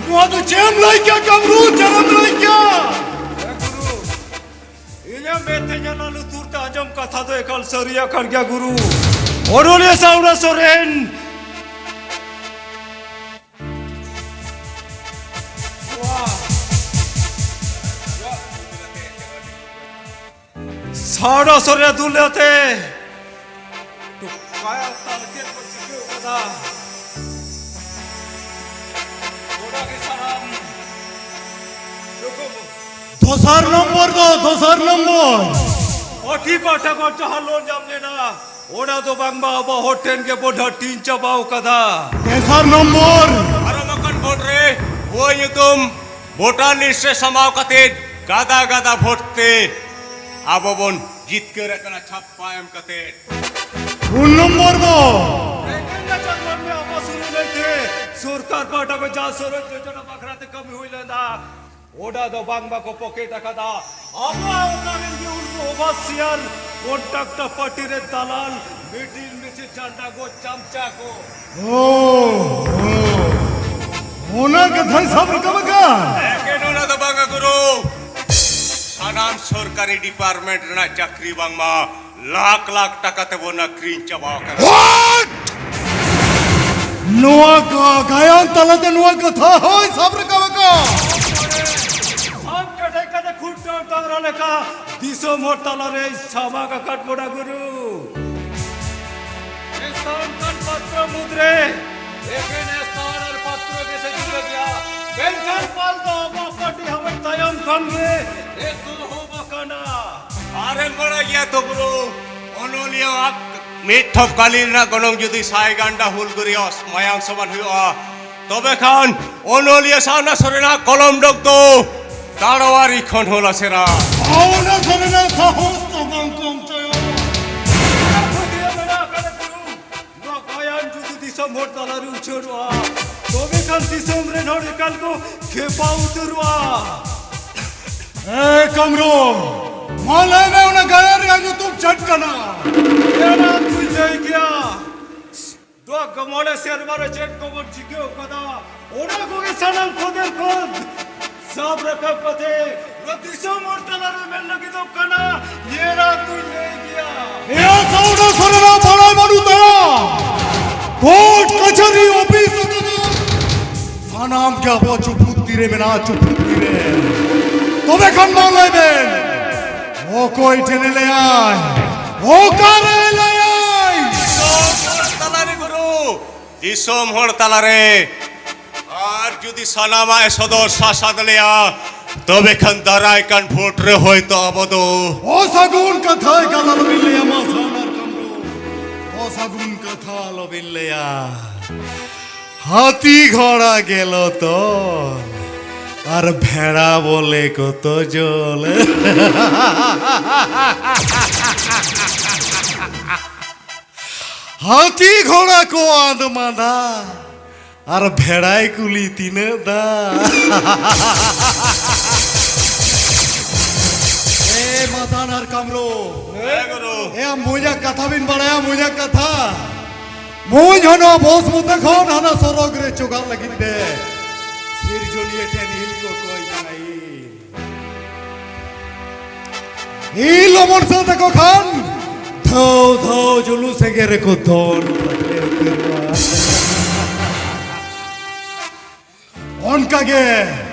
ᱱᱚᱣᱟ ᱫᱚ ᱪᱮᱫ ᱮᱢ ᱞᱟᱹᱭ ᱠᱮᱭᱟ ᱠᱟᱢᱨᱩ? ᱪᱮᱫ ᱮᱢ ᱞᱟᱹᱭ ᱠᱮᱭᱟ? ᱤᱧᱟᱹᱜ ᱢᱮᱫ ᱛᱮ ᱧᱮᱞ ᱟᱨ ᱞᱩᱛᱩᱨ ᱛᱮ ᱟᱸᱡᱚᱢ ᱠᱟᱛᱷᱟ ᱫᱚ ᱮᱠᱟᱞ ᱥᱟᱹᱨᱤᱭᱟᱜ ᱠᱟᱱ ᱜᱮᱭᱟ ᱜᱩᱨᱩ᱾ ᱚᱱᱚᱞᱤᱭᱟᱹ ᱥᱟᱶᱲᱟ ᱥᱚᱨᱮᱱ᱾ ᱥᱟᱶᱲᱟ ᱥᱚᱨᱮᱱ ᱫᱩᱞᱟᱹᱲ ᱛᱮ ᱴᱚᱠᱟᱭᱟ ᱛᱟᱞ ᱪᱮᱫ ᱠᱚ ᱪᱤᱠᱟᱹᱣ ᱠᱟᱫᱟ? ᱜᱚᱰᱟ ᱜᱮ ᱥᱟᱱᱟᱢ ᱫᱚᱥᱟᱨ ᱱᱚᱢᱵᱚᱨ ᱫᱚ, ᱫᱚᱥᱟᱨ ᱱᱚᱢᱵᱚᱨ᱾ ᱯᱟᱹᱴᱷᱤ ᱯᱟᱦᱴᱟ ᱠᱷᱚᱱ ᱡᱟᱦᱟᱸ ᱞᱳᱱ ᱧᱟᱢ ᱞᱮᱱᱟ, ᱚᱱᱟ ᱫᱚ ᱵᱟᱝᱢᱟ ᱟᱵᱚ ᱦᱚᱲ ᱴᱷᱮᱱ ᱜᱮ ᱵᱚᱱ ᱦᱟᱹᱴᱤᱧ ᱪᱟᱵᱟᱣ ᱠᱟᱫᱟ᱾ ᱛᱮᱥᱟᱨ ᱱᱚᱢᱵᱚᱨ᱾ ᱯᱟᱨᱚᱢ ᱟᱠᱟᱱ ᱵᱷᱳᱴ ᱨᱮ ᱦᱳᱭ ᱧᱩᱛᱩᱢ ᱵᱷᱳᱴᱟᱨ ᱞᱤᱥᱴ ᱨᱮ ᱥᱟᱢᱟᱣ ᱠᱟᱛᱮ ᱜᱟᱫᱟ ᱜᱟᱫᱟ ᱵᱷᱳᱴ ᱛᱮ ᱟᱵᱚ ᱵᱚᱱ ᱡᱤᱛᱠᱟᱹᱨ ᱟᱠᱟᱱᱟ ᱪᱷᱟᱯᱯᱟ ᱮᱢ ᱠᱟᱛᱮ᱾ ᱯᱩᱱ ᱱᱚᱢᱵᱚᱨ ᱫᱚ᱾ ᱨᱮᱸᱜᱮᱡ ᱱᱟᱪᱟᱨ ᱢᱟᱹᱱᱢᱤ ᱟᱵᱚ ᱥᱩᱨ ᱞᱟᱹᱭᱛᱮ ᱥᱚᱨᱠᱟᱨ ᱯᱟᱦᱴᱟ ᱠᱷᱚᱱ ᱡᱟᱦᱟᱸ ᱥᱚᱨᱚᱡ ᱡᱳᱡᱚᱱᱟ ᱵᱟᱠᱷᱨᱟ ᱛᱮ ᱠᱟᱹᱢᱤ ᱦᱩᱭ ᱞᱮᱱᱟ, ᱚᱱᱟ ᱫᱚ ᱵᱟᱝ ᱵᱟᱠᱚ ᱯᱚᱠᱮᱴ ᱟᱠᱟᱫᱟ᱾ ᱟᱵᱚᱣᱟᱜ ᱚᱠᱟ ᱨᱮᱱ ᱜᱮ ᱩᱱᱠᱩ ᱳᱵᱷᱟᱨᱥᱤᱭᱟᱨ, ᱠᱚᱱᱴᱨᱟᱠᱴᱚᱨ ᱯᱟᱨᱴᱤ ᱨᱮ ᱫᱟᱞᱟᱞ, ᱢᱤᱴᱤᱝ ᱢᱤᱪᱷᱤᱞ ᱪᱟᱸᱫᱟ ᱜᱚᱡ ᱪᱟᱢᱪᱟ ᱠᱚ᱾ ᱚ, ᱚ᱾ ᱚᱱᱟ ᱠᱟᱛᱷᱟᱭ ᱥᱟᱵ ᱨᱟᱠᱟᱵ ᱟᱠᱟᱫ᱾ ᱮᱠᱮᱱ ᱚᱱᱟ ᱫᱚ ᱵᱟᱝᱟ ᱜᱩᱨᱩ᱾ ᱥᱟᱱᱟᱢ ᱥᱚᱨᱠᱟᱨᱤ ᱰᱤᱯᱟᱨᱴᱢᱮᱱᱴ ᱨᱮᱱᱟᱜ ᱪᱟᱹᱠᱨᱤ ᱵᱟᱝᱢᱟ ᱞᱟᱠᱷ ᱞᱟᱠᱷ ᱴᱟᱠᱟ ᱛᱮᱵᱚᱱ ᱟᱹᱠᱷᱨᱤᱧ ᱪᱟᱵᱟ ᱟᱠᱟᱫᱟ᱾ What? ᱱᱚᱣᱟ ᱠᱟ-, ᱜᱟᱭᱟᱱ ᱛᱟᱞᱟᱛᱮ ᱱᱚᱣᱟ ᱠᱟᱛᱷᱟ ᱦᱚᱸᱭ ᱥᱟᱵ ᱨᱟᱠᱟᱵ ᱟᱠᱟᱫ᱾ ᱥᱟᱵ ᱠᱮᱴᱮᱡ ᱠᱟᱛᱮ ᱠᱷᱩᱱᱴᱟᱹᱣ ᱰᱟᱝᱨᱟ ᱞᱮᱠᱟ ᱫᱤᱥᱚᱢ ᱦᱚᱲ ᱛᱟᱞᱟᱨᱮ ᱥᱟᱢᱟᱝ ᱟᱠᱟᱫ ᱵᱚᱱᱟ ᱜᱩᱨᱩ᱾ ᱥᱟᱱᱛᱟᱲ ᱯᱟᱛᱨᱚ ᱢᱩᱫᱽᱨᱮ ᱮᱠᱮᱱ ᱥᱟᱱᱛᱟᱲ ᱯᱟᱛᱨᱚ ᱜᱮ ᱥᱮ ᱡᱩᱫᱟᱹ ᱜᱮᱭᱟ᱾ ᱢᱮᱱᱠᱷᱟᱱ ᱯᱟᱞ ᱫᱚ ᱟᱵᱚᱣᱟᱜ ᱯᱟᱹᱴᱤ ᱦᱟᱢᱮᱴ ᱛᱟᱭᱚᱢ ᱠᱷᱚᱱ ᱜᱮ ᱮᱛᱚᱦᱚᱵ ᱟᱠᱟᱱᱟ᱾ ᱟᱨᱮᱢ ᱵᱟᱲᱟᱭ ᱜᱮᱭᱟ ᱛᱚ ᱜᱩᱨᱩ, ᱚᱱᱚᱞᱤᱭᱟᱹ ᱟᱜ ᱢᱤᱫ ᱴᱷᱚᱯ ᱠᱟᱹᱞᱤ ᱨᱮᱱᱟᱜ ᱜᱚᱱᱚᱝ ᱡᱩᱫᱤ ᱥᱟᱭ ᱜᱟᱱᱰᱟ ᱦᱩᱞᱜᱟᱹᱨᱤᱭᱟᱹ ᱢᱟᱭᱟᱝ ᱥᱚᱢᱟᱱ ᱦᱩᱭᱩᱜᱼᱟ, ᱛᱚᱵᱮ ᱠᱷᱟᱱ ᱚᱱᱚᱞᱤᱭᱟᱹ ᱥᱟᱣᱱᱟ ᱥᱚᱨᱮᱱᱟᱜ ᱠᱚᱞᱚᱢ ᱰᱚᱜᱽ ᱫᱚ ᱛᱟᱲᱣᱟᱨᱤ ᱠᱷᱚᱱ ᱦᱚᱸ ᱞᱟᱥᱮᱨᱟ᱾ ᱥᱟᱣᱱᱟ ᱥᱚᱨᱮᱱᱟᱜ ᱥᱟᱦᱚᱥ ᱫᱚ ᱵᱟᱝ ᱠᱚᱢ ᱛᱟᱭᱟ᱾ ᱱᱚᱣᱟ ᱜᱟᱭᱟᱱ ᱡᱩᱫᱤ ᱫᱤᱥᱚᱢ ᱦᱚᱲ ᱛᱟᱞᱟᱨᱮ ᱩᱪᱷᱟᱹᱲᱚᱜᱼᱟ, ᱛᱚᱵᱮ ᱠᱷᱟᱱ ᱫᱤᱥᱚᱢ ᱨᱮᱱ ᱦᱚᱲ ᱮᱠᱟᱞ ᱠᱚ ᱠᱷᱮᱯᱟ ᱩᱛᱟᱹᱨᱚᱜᱼᱟ᱾ ᱮ ᱠᱟᱢᱨᱩ, ᱢᱟ ᱞᱟᱹᱭ ᱢᱮ, ᱚᱱᱟ ᱜᱟᱭᱟᱱ ᱨᱮᱭᱟᱜ ᱧᱩᱛᱩᱢ ᱪᱮᱫ ᱠᱟᱱᱟ? ᱮᱱᱟᱝ ᱠᱚᱧ ᱞᱟᱹᱭ ᱜᱮᱭᱟ᱾ ᱫᱚ ᱢᱚᱬᱮ ᱥᱮᱨᱢᱟ ᱨᱮ ᱪᱮᱫ ᱠᱚᱵᱚᱱ ᱪᱤᱠᱟᱹ ᱟᱠᱟᱫᱟ, ᱚᱱᱟ ᱠᱚᱜᱮ ᱥᱟᱱᱟᱢ ᱠᱷᱚᱸᱫᱮᱨ ᱠᱷᱚᱸᱫ ᱥᱟᱵ ᱨᱟᱠᱟᱵ ᱠᱟᱛᱮ ᱱᱚᱣᱟ ᱫᱤᱥᱚᱢ ᱦᱚᱲ ᱛᱟᱞᱟᱨᱮ ᱢᱮᱱ ᱞᱟᱹᱜᱤᱫᱚᱜ ᱠᱟᱱᱟ᱾ ᱮᱱᱟᱝ ᱠᱚᱧ ᱞᱟᱹᱭ ᱜᱮᱭᱟ᱾ ᱮᱭᱟ ᱥᱟᱣᱱᱟ ᱥᱚᱨᱮᱱᱟᱜ ᱵᱟᱲᱟᱭ ᱵᱟᱹᱱᱩᱜ ᱛᱟᱭᱟ᱾ ᱠᱳᱨᱴ ᱠᱟᱪᱷᱟᱹᱨᱤ ᱚᱯᱷᱤᱥ ᱟᱠᱟᱱᱟ᱾ ᱥᱟᱱᱟᱢ ᱜᱮ ᱟᱵᱚᱣᱟᱜ ᱪᱩᱯᱩᱫ ᱛᱤᱨᱮ ᱢᱮᱱᱟᱜᱼᱟ, ᱪᱩᱯᱩᱫ ᱛᱤᱨᱮ᱾ ᱛᱚᱵᱮ ᱠᱷᱟᱱ ᱢᱟ ᱞᱟᱹᱭ ᱵᱮᱱ, ᱚᱠᱚᱭ ᱴᱷᱮᱱᱮ ᱞᱟᱹᱭᱟᱭ? ᱚᱠᱟᱨᱮ ᱞᱟᱹᱭᱟᱭ? ᱫᱤᱥᱚᱢ ᱦᱚᱲ ᱛᱟᱞᱟᱨᱮ ᱜᱩᱨᱩ, ᱫᱤᱥᱚᱢ ᱦᱚᱲ ᱛᱟᱞᱟᱨᱮ᱾ ᱟᱨ ᱡᱩᱫᱤ ᱥᱟᱱᱟᱢᱟᱜ ᱮ ᱥᱚᱫᱚᱨ ᱥᱟᱥᱟᱫ ᱞᱮᱭᱟ, ᱛᱚᱵᱮ ᱠᱷᱟᱱ ᱫᱟᱨᱟᱭ ᱠᱟᱱ ᱵᱷᱳᱴ ᱨᱮ ᱦᱚᱭᱛᱚ ᱟᱵᱚ ᱫᱚ᱾ ᱚᱥᱟᱹᱜᱩᱱ ᱠᱟᱛᱷᱟ ᱮᱠᱟᱞ ᱟᱞᱚᱵᱤᱱ ᱞᱟᱹᱭᱟ, ᱢᱟ ᱥᱟᱣᱱᱟ ᱠᱟᱢᱨᱩ᱾ ᱚᱥᱟᱹᱜᱩᱱ ᱠᱟᱛᱷᱟ ᱟᱞᱚᱵᱤᱱ ᱞᱟᱹᱭᱟ᱾ ᱦᱟᱹᱛᱤ ᱜᱷᱚᱲᱟ ᱜᱮᱞ ᱛᱚᱞ, ᱟᱨ ᱵᱷᱮᱲᱟ ᱵᱚᱞᱮ ᱠᱚᱛᱚ ᱡᱚᱞ᱾ ᱦᱟᱹᱛᱤ ᱜᱷᱚᱲᱟ ᱠᱚ ᱟᱸᱫ ᱢᱟᱸᱫᱟ, ᱟᱨ ᱵᱷᱮᱲᱟᱭ ᱠᱩᱞᱤ ᱛᱤᱱᱟᱹᱜ ᱫᱟ᱾ ᱮ ᱢᱟᱥᱟᱱ ᱟᱨ ᱠᱟᱢᱨᱳ᱾ ᱦᱮᱸ ᱜᱩᱨᱩ᱾ ᱮ, ᱢᱚᱡᱟᱜ ᱠᱟᱛᱷᱟ ᱵᱤᱱ ᱵᱟᱲᱟᱭᱟ, ᱢᱚᱡᱟᱜ ᱠᱟᱛᱷᱟ? ᱢᱩᱸᱡ ᱦᱚᱸ ᱱᱚᱣᱟ ᱵᱚᱥ ᱢᱚᱛᱮ ᱠᱷᱚᱱ ᱦᱟᱱᱟ ᱥᱚᱨᱚᱜᱽ ᱨᱮ ᱪᱚᱜᱟᱜ ᱞᱟᱹᱜᱤᱫ ᱛᱮ ᱥᱤᱨᱡᱚᱱᱤᱭᱟᱹ ᱴᱷᱮᱱ ᱦᱤᱞ ᱠᱚ ᱠᱚᱭ ᱠᱟᱱᱟ᱾ ᱦᱤᱞ᱾ ᱦᱤᱞ ᱚᱢᱚᱱ ᱥᱟᱹᱛ ᱟᱠᱚ ᱠᱷᱟᱱ ᱫᱷᱟᱹᱣ ᱫᱷᱟᱹᱣ ᱡᱩᱞᱩ ᱥᱮᱸᱜᱮᱞ ᱨᱮᱠᱚ ᱫᱚᱱ ᱯᱷᱟᱴᱞᱮ ᱩᱛᱟᱹᱨᱚᱜᱼᱟ᱾ ᱚᱱᱠᱟᱜᱮ,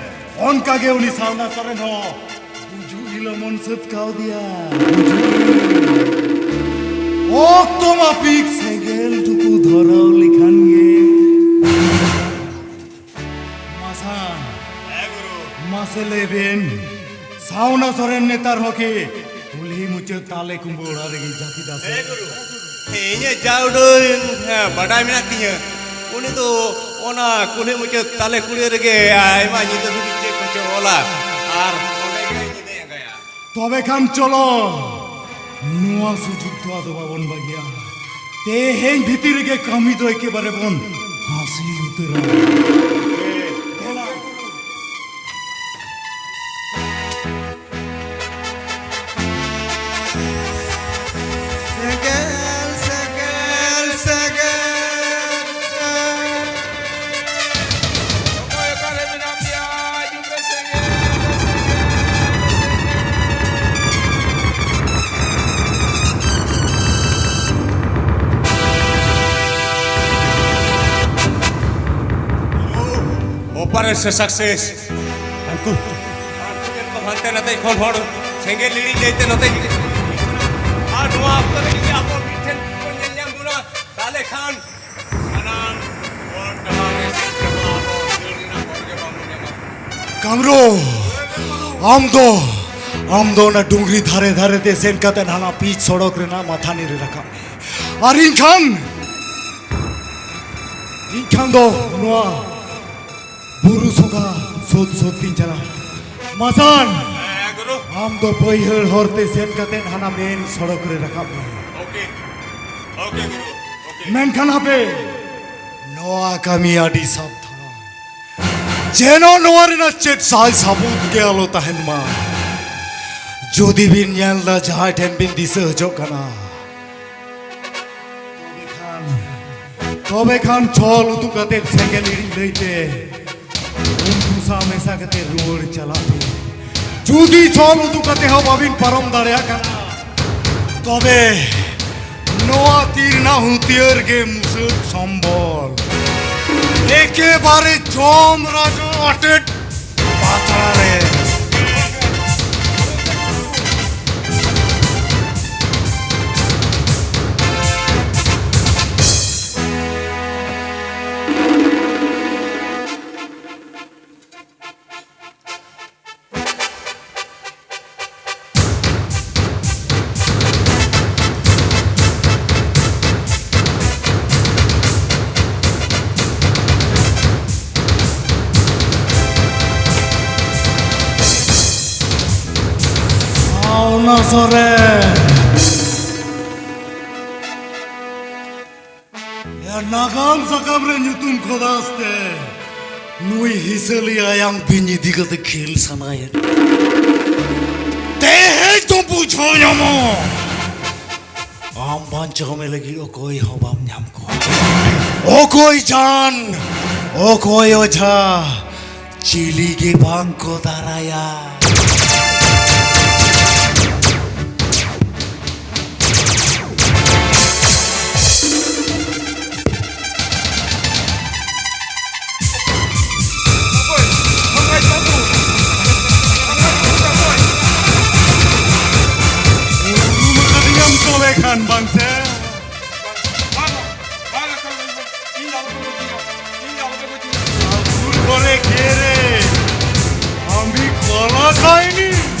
ᱚᱱᱠᱟᱜᱮ ᱩᱱᱤ ᱥᱟᱣᱱᱟ ᱥᱚᱨᱮᱱ ᱦᱚᱸ ᱜᱩᱡᱩᱜ ᱦᱤᱞ ᱚᱢᱚᱱ ᱥᱟᱹᱛ ᱠᱟᱣᱫᱮᱭᱟ᱾ ᱜᱩᱡᱩᱜ ᱦᱤᱞ᱾ ᱚᱠᱛᱚ ᱢᱟᱯᱤᱠ ᱥᱮᱸᱜᱮᱞ ᱴᱩᱠᱩ ᱫᱷᱚᱨᱟᱣ ᱞᱮᱠᱷᱟᱱ ᱜᱮ᱾ ᱢᱟᱥᱟᱱ, ᱦᱮᱸ ᱜᱩᱨᱩ᱾ ᱢᱟᱥᱮ ᱞᱟᱹᱭ ᱵᱮᱱ, ᱥᱟᱣᱱᱟ ᱥᱚᱨᱮᱱ ᱱᱮᱛᱟᱨ ᱦᱚᱸ ᱠᱤ ᱠᱩᱞᱦᱤ ᱢᱩᱪᱟᱹᱫ ᱛᱟᱞᱮ ᱠᱩᱢᱵᱟᱹ ᱚᱲᱟᱜ ᱨᱮᱜᱮ ᱡᱟᱹᱯᱤᱫᱟ ᱥᱮ? ᱦᱮᱸ ᱜᱩᱨᱩ᱾ ᱤᱧᱟᱹᱜ ᱡᱟ ᱩᱰᱟᱹᱝ, ᱦᱮᱸ, ᱵᱟᱰᱟᱭ ᱢᱮᱱᱟᱜ ᱛᱤᱧᱟᱹ, ᱩᱱᱤ ᱫᱚ ᱚᱱᱟ ᱠᱩᱞᱦᱤ ᱢᱩᱪᱟᱹᱫ ᱛᱟᱞᱮ ᱠᱩᱲᱤ ᱨᱮᱜᱮ ᱟᱭᱢᱟ ᱧᱤᱫᱟᱹ ᱫᱷᱟᱹᱵᱤᱡ ᱪᱮᱫ ᱠᱚᱪᱚ ᱚᱞᱟ, ᱟᱨ ᱚᱸᱰᱮ ᱜᱮ ᱧᱤᱫᱟᱹᱭ ᱟᱸᱜᱟᱭᱟ᱾ ᱛᱚᱵᱮ ᱠᱷᱟᱱ ᱪᱚᱞᱚ, ᱱᱚᱣᱟ ᱥᱩᱡᱳᱜᱽ ᱫᱚ ᱟᱫᱚ ᱵᱟᱵᱚᱱ ᱵᱟᱹᱜᱤᱭᱟ᱾ ᱛᱮᱦᱮᱧ ᱵᱷᱤᱛᱤᱨ ᱨᱮᱜᱮ ᱠᱟᱹᱢᱤ ᱫᱚ ᱮᱠᱮᱵᱟᱨᱮ ᱵᱚᱱ ᱦᱟᱹᱥᱤᱞ ᱩᱛᱟᱹᱨᱟ᱾ ᱫᱮᱞᱟ᱾ ᱥᱮᱸᱜᱮᱞ, ᱥᱮᱸᱜᱮᱞ, ᱥᱮᱸᱜᱮᱞ᱾ ᱚᱠᱚᱭ ᱚᱠᱟᱨᱮ ᱢᱮᱱᱟᱜ ᱯᱮᱭᱟ? ᱦᱤᱡᱩᱜ ᱯᱮ ᱥᱮᱸᱜᱮᱞ, ᱥᱮᱸᱜᱮᱞ, ᱥᱮᱸᱜᱮᱞ᱾ Operation success. ᱦᱟᱱᱠᱩ, ᱦᱟᱱᱠᱩ ᱧᱮᱞ ᱠᱚ ᱦᱟᱱᱛᱮ ᱱᱟᱛᱮ ᱠᱷᱚᱱ ᱦᱚᱲ ᱥᱮᱸᱜᱮᱞ ᱞᱤᱲᱤᱡ ᱞᱟᱹᱭᱛᱮ ᱱᱚᱛᱮ ᱦᱤᱡᱩᱜ ᱠᱟᱱᱟ᱾ ᱟᱨ ᱱᱚᱣᱟ ᱚᱠᱛᱚ ᱨᱮ ᱡᱩᱫᱤ ᱟᱵᱚ ᱢᱤᱫ ᱴᱷᱮᱱ ᱵᱚᱱ ᱧᱮᱞ ᱧᱟᱢ ᱵᱚᱱᱟ, ᱛᱟᱦᱞᱮ ᱠᱷᱟᱱ ᱥᱟᱱᱟᱢ ᱦᱚᱲ ᱰᱟᱦᱟᱨ ᱨᱮ ᱥᱮᱱ ᱪᱟᱵᱟᱜ ᱟᱵᱚ, ᱫᱟᱹᱲ ᱨᱮᱱᱟᱜ ᱦᱚᱨ ᱜᱮ ᱵᱟᱵᱚᱱ ᱧᱟᱢᱟ᱾ ᱠᱟᱢᱨᱳ, ᱟᱢ ᱫᱚ, ᱟᱢ ᱫᱚ ᱚᱱᱟ ᱰᱩᱝᱨᱤ ᱫᱷᱟᱨᱮ ᱫᱷᱟᱨᱮ ᱛᱮ ᱥᱮᱱ ᱠᱟᱛᱮ ᱦᱟᱱᱟ ᱯᱤᱪ ᱥᱚᱲᱚᱠ ᱨᱮᱱᱟᱜ ᱢᱟᱛᱷᱟᱱᱤ ᱨᱮ ᱨᱟᱠᱟᱵ ᱢᱮ᱾ ᱟᱨ ᱤᱧ ᱠᱷᱟᱱ, ᱤᱧ ᱠᱷᱟᱱ ᱫᱚ ᱱᱚᱣᱟ ᱵᱩᱨᱩ ᱥᱚᱸᱜᱷᱟ ᱥᱳᱫ ᱥᱳᱫ ᱛᱤᱧ ᱪᱟᱞᱟᱜᱼᱟ᱾ ᱢᱟᱥᱟᱱ, ᱦᱮᱸ, ᱜᱩᱨᱩ᱾ ᱟᱢ ᱫᱚ ᱵᱟᱹᱭᱦᱟᱹᱲ ᱦᱚᱨ ᱛᱮ ᱥᱮᱱ ᱠᱟᱛᱮ ᱦᱟᱱᱟ ᱢᱮᱱ ᱥᱚᱲᱚᱠ ᱨᱮ ᱨᱟᱠᱟᱵ ᱢᱮ᱾ ᱳᱠᱮ, ᱳᱠᱮ, ᱜᱩᱨᱩ, ᱳᱠᱮ᱾ ᱢᱮᱱᱠᱷᱟᱱ ᱦᱟᱯᱮ, ᱱᱚᱣᱟ ᱠᱟᱹᱢᱤ ᱟᱹᱰᱤ ᱥᱟᱵᱫᱷᱟᱱ, ᱡᱮᱱᱚ ᱱᱚᱣᱟ ᱨᱮᱱᱟᱜ ᱪᱮᱫ ᱥᱟᱡᱽ ᱥᱟᱵᱩᱛ ᱜᱮ ᱟᱞᱚ ᱛᱟᱦᱮᱱ ᱢᱟ᱾ ᱡᱩᱫᱤ ᱵᱤᱱ ᱧᱮᱞ ᱫᱟ, ᱡᱟᱦᱟᱸᱭ ᱴᱷᱮᱱ ᱵᱤᱱ ᱫᱤᱥᱟᱹ ᱦᱚᱪᱚᱜ ᱠᱟᱱᱟ, ᱛᱚᱵᱮ ᱠᱷᱟᱱ, ᱛᱚᱵᱮ ᱠᱷᱟᱱ ᱪᱷᱚᱞ ᱩᱫᱩᱜ ᱠᱟᱛᱮ ᱥᱮᱸᱜᱮᱞ ᱤᱲᱤᱡ ᱞᱟᱹᱭᱛᱮ ᱩᱱᱠᱩ ᱥᱟᱶ ᱢᱮᱥᱟ ᱠᱟᱛᱮ ᱨᱩᱣᱟᱹᱲ ᱪᱟᱞᱟᱜ ᱯᱮ᱾ ᱡᱩᱫᱤ ᱪᱷᱚᱞ ᱩᱫᱩᱜ ᱠᱟᱛᱮ ᱦᱚᱸ ᱵᱟᱵᱤᱱ ᱯᱟᱨᱚᱢ ᱫᱟᱲᱮᱭᱟᱜ ᱠᱟᱱᱟ, ᱛᱚᱵᱮ ᱱᱚᱣᱟ ᱛᱤ ᱨᱮᱱᱟᱜ ᱦᱟᱹᱛᱭᱟᱹᱨ ᱜᱮ ᱢᱩᱪᱟᱹᱫ ᱥᱚᱢᱵᱚᱞ᱾ ᱮᱠᱮᱵᱟᱨᱮ ᱡᱚᱢ ᱨᱟᱡᱟ ᱟᱴᱮᱫ ᱯᱟᱛᱲᱟ ᱨᱮ᱾ ᱥᱚᱨᱮᱱ᱾ ᱭᱟ, ᱱᱟᱜᱟᱢ ᱥᱟᱠᱟᱢ ᱨᱮ ᱧᱩᱛᱩᱢ ᱠᱷᱚᱫᱟᱥ ᱛᱮ ᱱᱩᱭ ᱦᱤᱥᱟᱹᱞᱤ ᱟᱭᱟᱝ ᱵᱤᱧ ᱤᱫᱤ ᱠᱟᱛᱮ ᱠᱷᱮᱞ ᱥᱟᱱᱟᱭᱮᱫ᱾ ᱛᱮᱦᱮᱧ ᱫᱚ ᱵᱩᱡᱷᱟᱹᱣ ᱧᱟᱢᱚᱜ᱾ ᱟᱢ ᱵᱟᱧᱪᱟᱣ ᱢᱮ ᱞᱟᱹᱜᱤᱫ ᱚᱠᱚᱭ ᱦᱚᱸ ᱵᱟᱢ ᱧᱟᱢ ᱠᱚᱣᱟ᱾ ᱚᱠᱚᱭ ᱡᱟᱱ, ᱚᱠᱚᱭ ᱚᱡᱷᱟ, ᱪᱤᱞᱤ ᱜᱮ ᱵᱟᱝ ᱠᱚ ᱫᱟᱨᱟᱭᱟ᱾ ᱩᱨᱩᱢ ᱟᱠᱟᱫᱤᱧᱟᱢ ᱛᱚᱵᱮ ᱠᱷᱟᱱ, ᱵᱟᱝ ᱥᱮ? ᱵᱟᱝ, ᱵᱟᱝ, ᱤᱧ ᱫᱚ ᱟᱞᱚᱯᱮ ᱜᱚᱡᱤᱧᱟ, ᱤᱧ ᱫᱚ ᱟᱞᱚᱯᱮ ᱜᱚᱡᱤᱧᱟ᱾ ᱟᱥᱩᱨ ᱠᱚᱞᱮ ᱠᱷᱮᱨᱮ, ᱟᱢᱵᱤ ᱠᱚᱞᱟ ᱠᱟᱭᱱᱤ᱾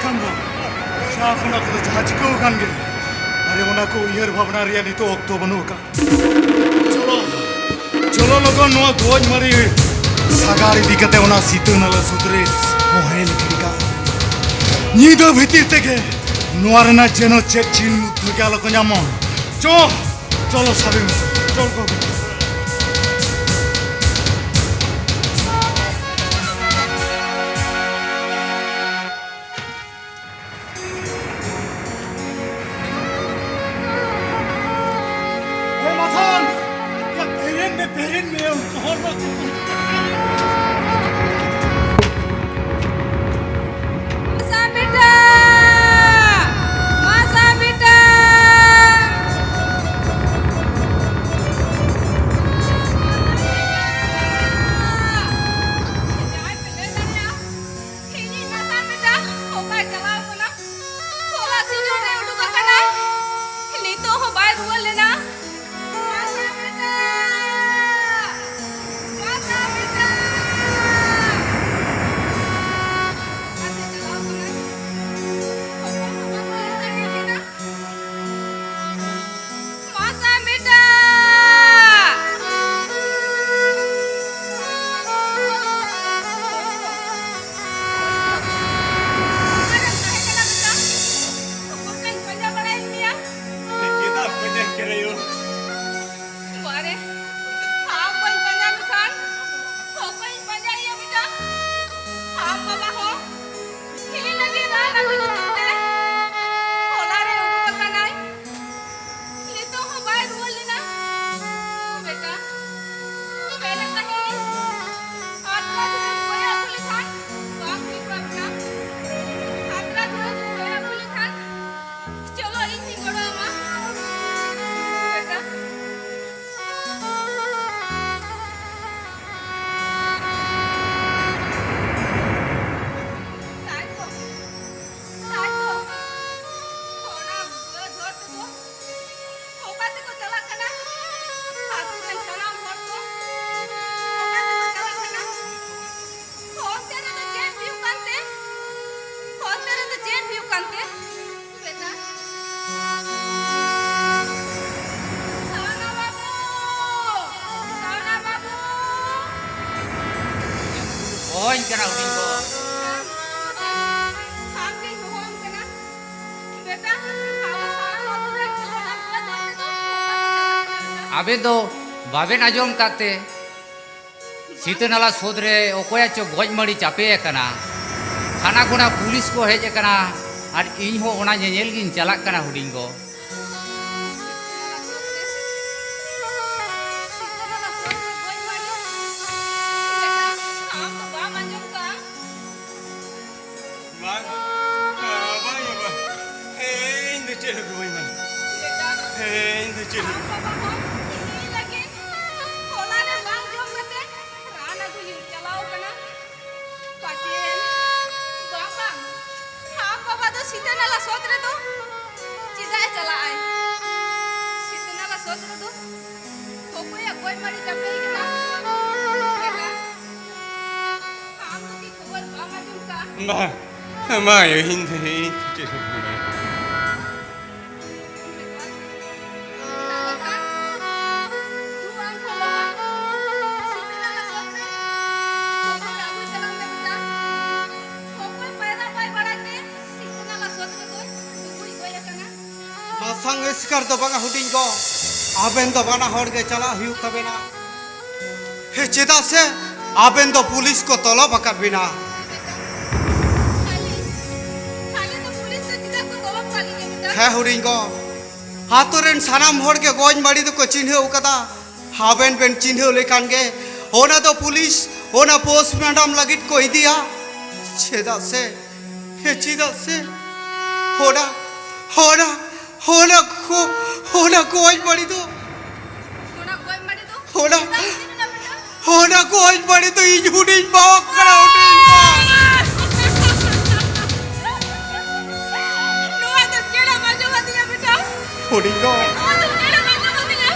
ᱡᱟᱦᱟᱸ ᱠᱷᱚᱱᱟᱜ ᱠᱚᱫᱚ ᱡᱟᱦᱟᱸ ᱪᱤᱠᱟᱹᱣ ᱟᱠᱟᱱ ᱜᱮ, ᱟᱨᱮ, ᱚᱱᱟ ᱠᱚ ᱩᱭᱦᱟᱹᱨ ᱵᱷᱟᱵᱽᱱᱟ ᱨᱮᱭᱟᱜ ᱱᱤᱛᱚᱜ ᱚᱠᱛᱚ ᱵᱟᱹᱱᱩᱜ ᱟᱠᱟᱫ᱾ ᱪᱚᱞᱚ, ᱪᱚᱞᱚ ᱞᱚᱜᱚᱱ ᱱᱚᱣᱟ ᱜᱚᱡ ᱢᱟᱹᱨᱤ ᱥᱟᱜᱟᱲ ᱤᱫᱤ ᱠᱟᱛᱮ ᱚᱱᱟ ᱥᱤᱛᱟᱹ ᱱᱟᱞᱟ ᱥᱩᱫᱽᱨᱮ ᱵᱚᱦᱮᱞ ᱜᱤᱰᱤ ᱠᱟᱜ᱾ ᱧᱤᱫᱟᱹ ᱵᱷᱤᱛᱤᱨ ᱛᱮᱜᱮ ᱱᱚᱣᱟ ᱨᱮᱱᱟᱜ ᱡᱮᱱᱚ ᱪᱮᱫ ᱪᱤᱱ ᱢᱩᱫᱽᱫᱷᱚ ᱜᱮ ᱟᱞᱚ ᱠᱚ ᱧᱟᱢ ᱢᱟ᱾ ᱪᱚ, ᱪᱚᱞᱚ ᱥᱟᱵᱮ ᱢᱮ, ᱪᱚᱞ ᱠᱚ᱾ ᱮ ᱢᱟᱥᱟᱱ, ᱭᱟ ᱯᱮᱨᱮᱱ ᱢᱮ, ᱯᱮᱨᱮᱱ ᱢᱮ, ᱩᱱᱠᱩ ᱦᱚᱲ ᱫᱚ ᱢᱟᱥᱟ ᱵᱮᱴᱟ! ᱢᱟᱥᱟ ᱵᱮᱴᱟ! ᱡᱟᱦᱟᱸᱭ ᱯᱮ ᱞᱟᱹᱭ ᱫᱟᱲᱮᱭᱟᱜᱼᱟ, ᱤᱧᱤᱡ ᱢᱟᱥᱟ ᱵᱮᱴᱟ ᱚᱠᱟᱭ ᱪᱟᱞᱟᱣ ᱠᱟᱱᱟ? ᱦᱚᱞᱟ ᱥᱤᱧᱚᱛ ᱨᱮ ᱩᱰᱩᱠ ᱟᱠᱟᱱᱟᱭ, ᱱᱤᱛᱚᱜ ᱦᱚᱸ ᱵᱟᱭ ᱨᱩᱣᱟᱹᱲ ᱞᱮᱱᱟ᱾ ᱢᱟᱥᱟ ᱵᱮᱴᱟ! ᱢᱟᱥᱟ ᱵᱮᱴᱟ! ᱟᱢ ᱜᱤᱧ ᱦᱚᱦᱚᱣᱟᱢ ᱠᱟᱱᱟ᱾ ᱵᱮᱴᱟ, ᱟᱵᱚ ᱥᱟᱶᱛᱟ ᱨᱮ ᱡᱚᱦᱚᱲ ᱟᱠᱟᱱ ᱫᱚ ᱚᱠᱟ ᱛᱮᱫᱚ ᱚᱠᱟ ᱛᱮᱫᱚ ᱟᱵᱮᱱ ᱫᱚ ᱵᱟᱵᱮᱱ ᱟᱸᱡᱚᱢ ᱠᱟᱫ ᱛᱮ, ᱥᱤᱛᱟᱹ ᱱᱟᱞᱟ ᱥᱳᱫ ᱨᱮ ᱚᱠᱚᱭᱟᱜ ᱪᱚ ᱜᱚᱡ ᱢᱟᱹᱲᱤ ᱪᱟᱯᱮ ᱟᱠᱟᱱᱟ᱾ ᱛᱷᱟᱱᱟ ᱠᱷᱚᱱᱟᱜ ᱯᱩᱞᱤᱥ ᱠᱚ ᱦᱮᱡ ᱟᱠᱟᱱᱟ ᱟᱨ ᱤᱧ ᱦᱚᱸ ᱚᱱᱟ ᱧᱮᱧᱮᱞ ᱜᱤᱧ ᱪᱟᱞᱟᱜ ᱠᱟᱱᱟ ᱦᱩᱰᱤᱧ ᱜᱚ᱾ ᱟᱢ ᱫᱚ ᱵᱟᱢ ᱟᱸᱡᱚᱢ ᱠᱟᱜᱼᱟ? ᱵᱟᱝ, ᱵᱟᱝ, ᱵᱟᱝ᱾ ᱤᱧ ᱫᱚ ᱪᱮᱫ ᱦᱚᱸ ᱵᱟᱹᱧ ᱢᱮᱱᱟ᱾ ᱵᱮᱴᱟ, ᱤᱧ ᱫᱚ ᱪᱮᱫ ᱦᱚᱸ ᱟᱢ ᱵᱟᱵᱟ ᱦᱚᱸ ᱛᱤᱦᱤᱧ ᱞᱟᱹᱜᱤᱫ ᱦᱚᱞᱟ ᱨᱮ ᱵᱟᱝ ᱡᱚᱢ ᱠᱟᱛᱮ ᱨᱟᱱ ᱟᱹᱜᱩ ᱧᱤᱨ ᱪᱟᱞᱟᱣ ᱠᱟᱱᱟ᱾ ᱯᱟᱪᱮ, ᱵᱟᱝ, ᱵᱟᱝ, ᱟᱢ ᱵᱟᱵᱟ ᱫᱚ ᱥᱤᱛᱟᱹ ᱱᱟᱞᱟ ᱥᱳᱫ ᱨᱮᱫᱚ ᱪᱮᱫᱟᱜ ᱮ ᱪᱟᱞᱟᱜᱼᱟᱭ? ᱥᱤᱛᱟᱹ ᱱᱟᱞᱟ ᱥᱳᱫ ᱨᱮᱫᱚ ᱚᱠᱚᱭᱟᱜ ᱜᱚᱡ ᱢᱟᱹᱲᱤ ᱪᱟᱯᱮ ᱠᱟᱱᱟ? ᱵᱮᱴᱟ, ᱟᱢ ᱫᱚ ᱠᱤ ᱠᱷᱚᱵᱚᱨ ᱵᱟᱢ ᱟᱸᱡᱚᱢ ᱠᱟᱜᱼᱟ? ᱵᱟᱝ, ᱵᱟᱝ, ᱤᱧ ᱫᱚ, ᱤᱧ ᱫᱚ ᱪᱮᱫ ᱦᱚᱸ ᱵᱟᱹᱧ ᱵᱟᱲᱟᱭᱟ᱾ ᱵᱮᱴᱟ, ᱛᱟᱦᱞᱮ ᱠᱷᱟᱱ ᱫᱩ ᱟᱱ ᱠᱷᱚᱵᱚᱨ, ᱥᱤᱛᱟᱹ ᱱᱟᱞᱟ ᱥᱳᱫ ᱨᱮ ᱠᱷᱚᱵᱚᱨ ᱟᱹᱜᱩ ᱪᱟᱞᱟᱜ ᱢᱮ ᱵᱮᱴᱟ᱾ ᱚᱠᱚᱭ ᱯᱟᱭᱨᱟ ᱵᱟᱭ ᱵᱟᱲᱟᱭ ᱛᱮ ᱥᱤᱛᱟᱹ ᱱᱟᱞᱟ ᱥᱳᱫ ᱨᱮᱫᱚᱭ ᱰᱩᱵᱩᱡ ᱜᱚᱡ ᱟᱠᱟᱱᱟ᱾ ᱢᱟᱨᱥᱟᱝ ᱮᱥᱠᱟᱨ ᱫᱚ ᱵᱟᱝᱟ ᱦᱩᱰᱤᱧ ᱜᱚ, ᱟᱵᱮᱱ ᱫᱚ ᱵᱟᱱᱟ ᱦᱚᱲ ᱜᱮ ᱪᱟᱞᱟᱜ ᱦᱩᱭᱩᱜ ᱛᱟᱵᱮᱱᱟ᱾ ᱦᱮᱸ, ᱪᱮᱫᱟᱜ ᱥᱮ ᱟᱵᱮᱱ ᱫᱚ ᱯᱩᱞᱤᱥ ᱠᱚ ᱛᱚᱞᱚᱵ ᱟᱠᱟᱫ ᱵᱮᱱᱟ᱾ ᱟᱞᱮ, ᱟᱞᱮ ᱫᱚ ᱯᱩᱞᱤᱥ ᱫᱚ ᱪᱮᱫᱟᱜ ᱠᱚ ᱛᱚᱞᱚᱵ ᱟᱠᱟᱫ ᱞᱤᱧᱟ ᱢᱮᱛᱟ? ᱦᱮᱸ ᱦᱩᱰᱤᱧ ᱜᱚ, ᱟᱛᱳ ᱨᱮᱱ ᱥᱟᱱᱟᱢ ᱦᱚᱲ ᱜᱮ ᱜᱚᱡ ᱢᱟᱹᱲᱤ ᱫᱚᱠᱚ ᱪᱤᱱᱦᱟᱹᱣ ᱟᱠᱟᱫᱟ᱾ ᱟᱵᱮᱱ ᱵᱮᱱ ᱪᱤᱱᱦᱟᱹᱣ ᱞᱮᱠᱷᱟᱱ ᱜᱮ ᱚᱱᱟ ᱫᱚ ᱯᱩᱞᱤᱥ ᱚᱱᱟ ᱯᱳᱥᱴᱢᱚᱨᱴᱮᱢ ᱞᱟᱹᱜᱤᱫ ᱠᱚ ᱤᱫᱤᱭᱟ᱾ ᱪᱮᱫᱟᱜ ᱥᱮ, ᱦᱮᱸ, ᱪᱮᱫᱟᱜ ᱥᱮ ᱚᱱᱟ, ᱚᱱᱟ, ᱚᱱᱟ ᱠᱚ, ᱚᱱᱟ ᱜᱚᱡ ᱢᱟᱹᱲᱤ ᱫᱚ, ᱚᱱᱟ ᱜᱚᱡ ᱢᱟᱹᱲᱤ ᱫᱚ ᱚᱱᱟ, ᱪᱮᱫᱟᱜ ᱤᱫᱤ ᱢᱮᱱᱟ ᱵᱮᱴᱟ? ᱚᱱᱟ ᱜᱚᱡ ᱢᱟᱹᱲᱤ ᱫᱚ ᱤᱧ ᱦᱩᱰᱤᱧ ᱵᱟᱵᱟ ᱠᱟᱱᱟ, ᱦᱩᱰᱤᱧ ᱵᱟ᱾ ᱱᱚᱣᱟ ᱫᱚ ᱪᱮᱫ ᱮᱢ ᱟᱸᱡᱚᱢ ᱟᱹᱫᱤᱧᱟ ᱵᱮᱴᱟ? ᱦᱩᱰᱤᱧ ᱜᱚ᱾ ᱱᱚᱣᱟ ᱫᱚ ᱪᱮᱫ ᱮᱢ ᱟᱸᱡᱚᱢ ᱟᱹᱫᱤᱧᱟ?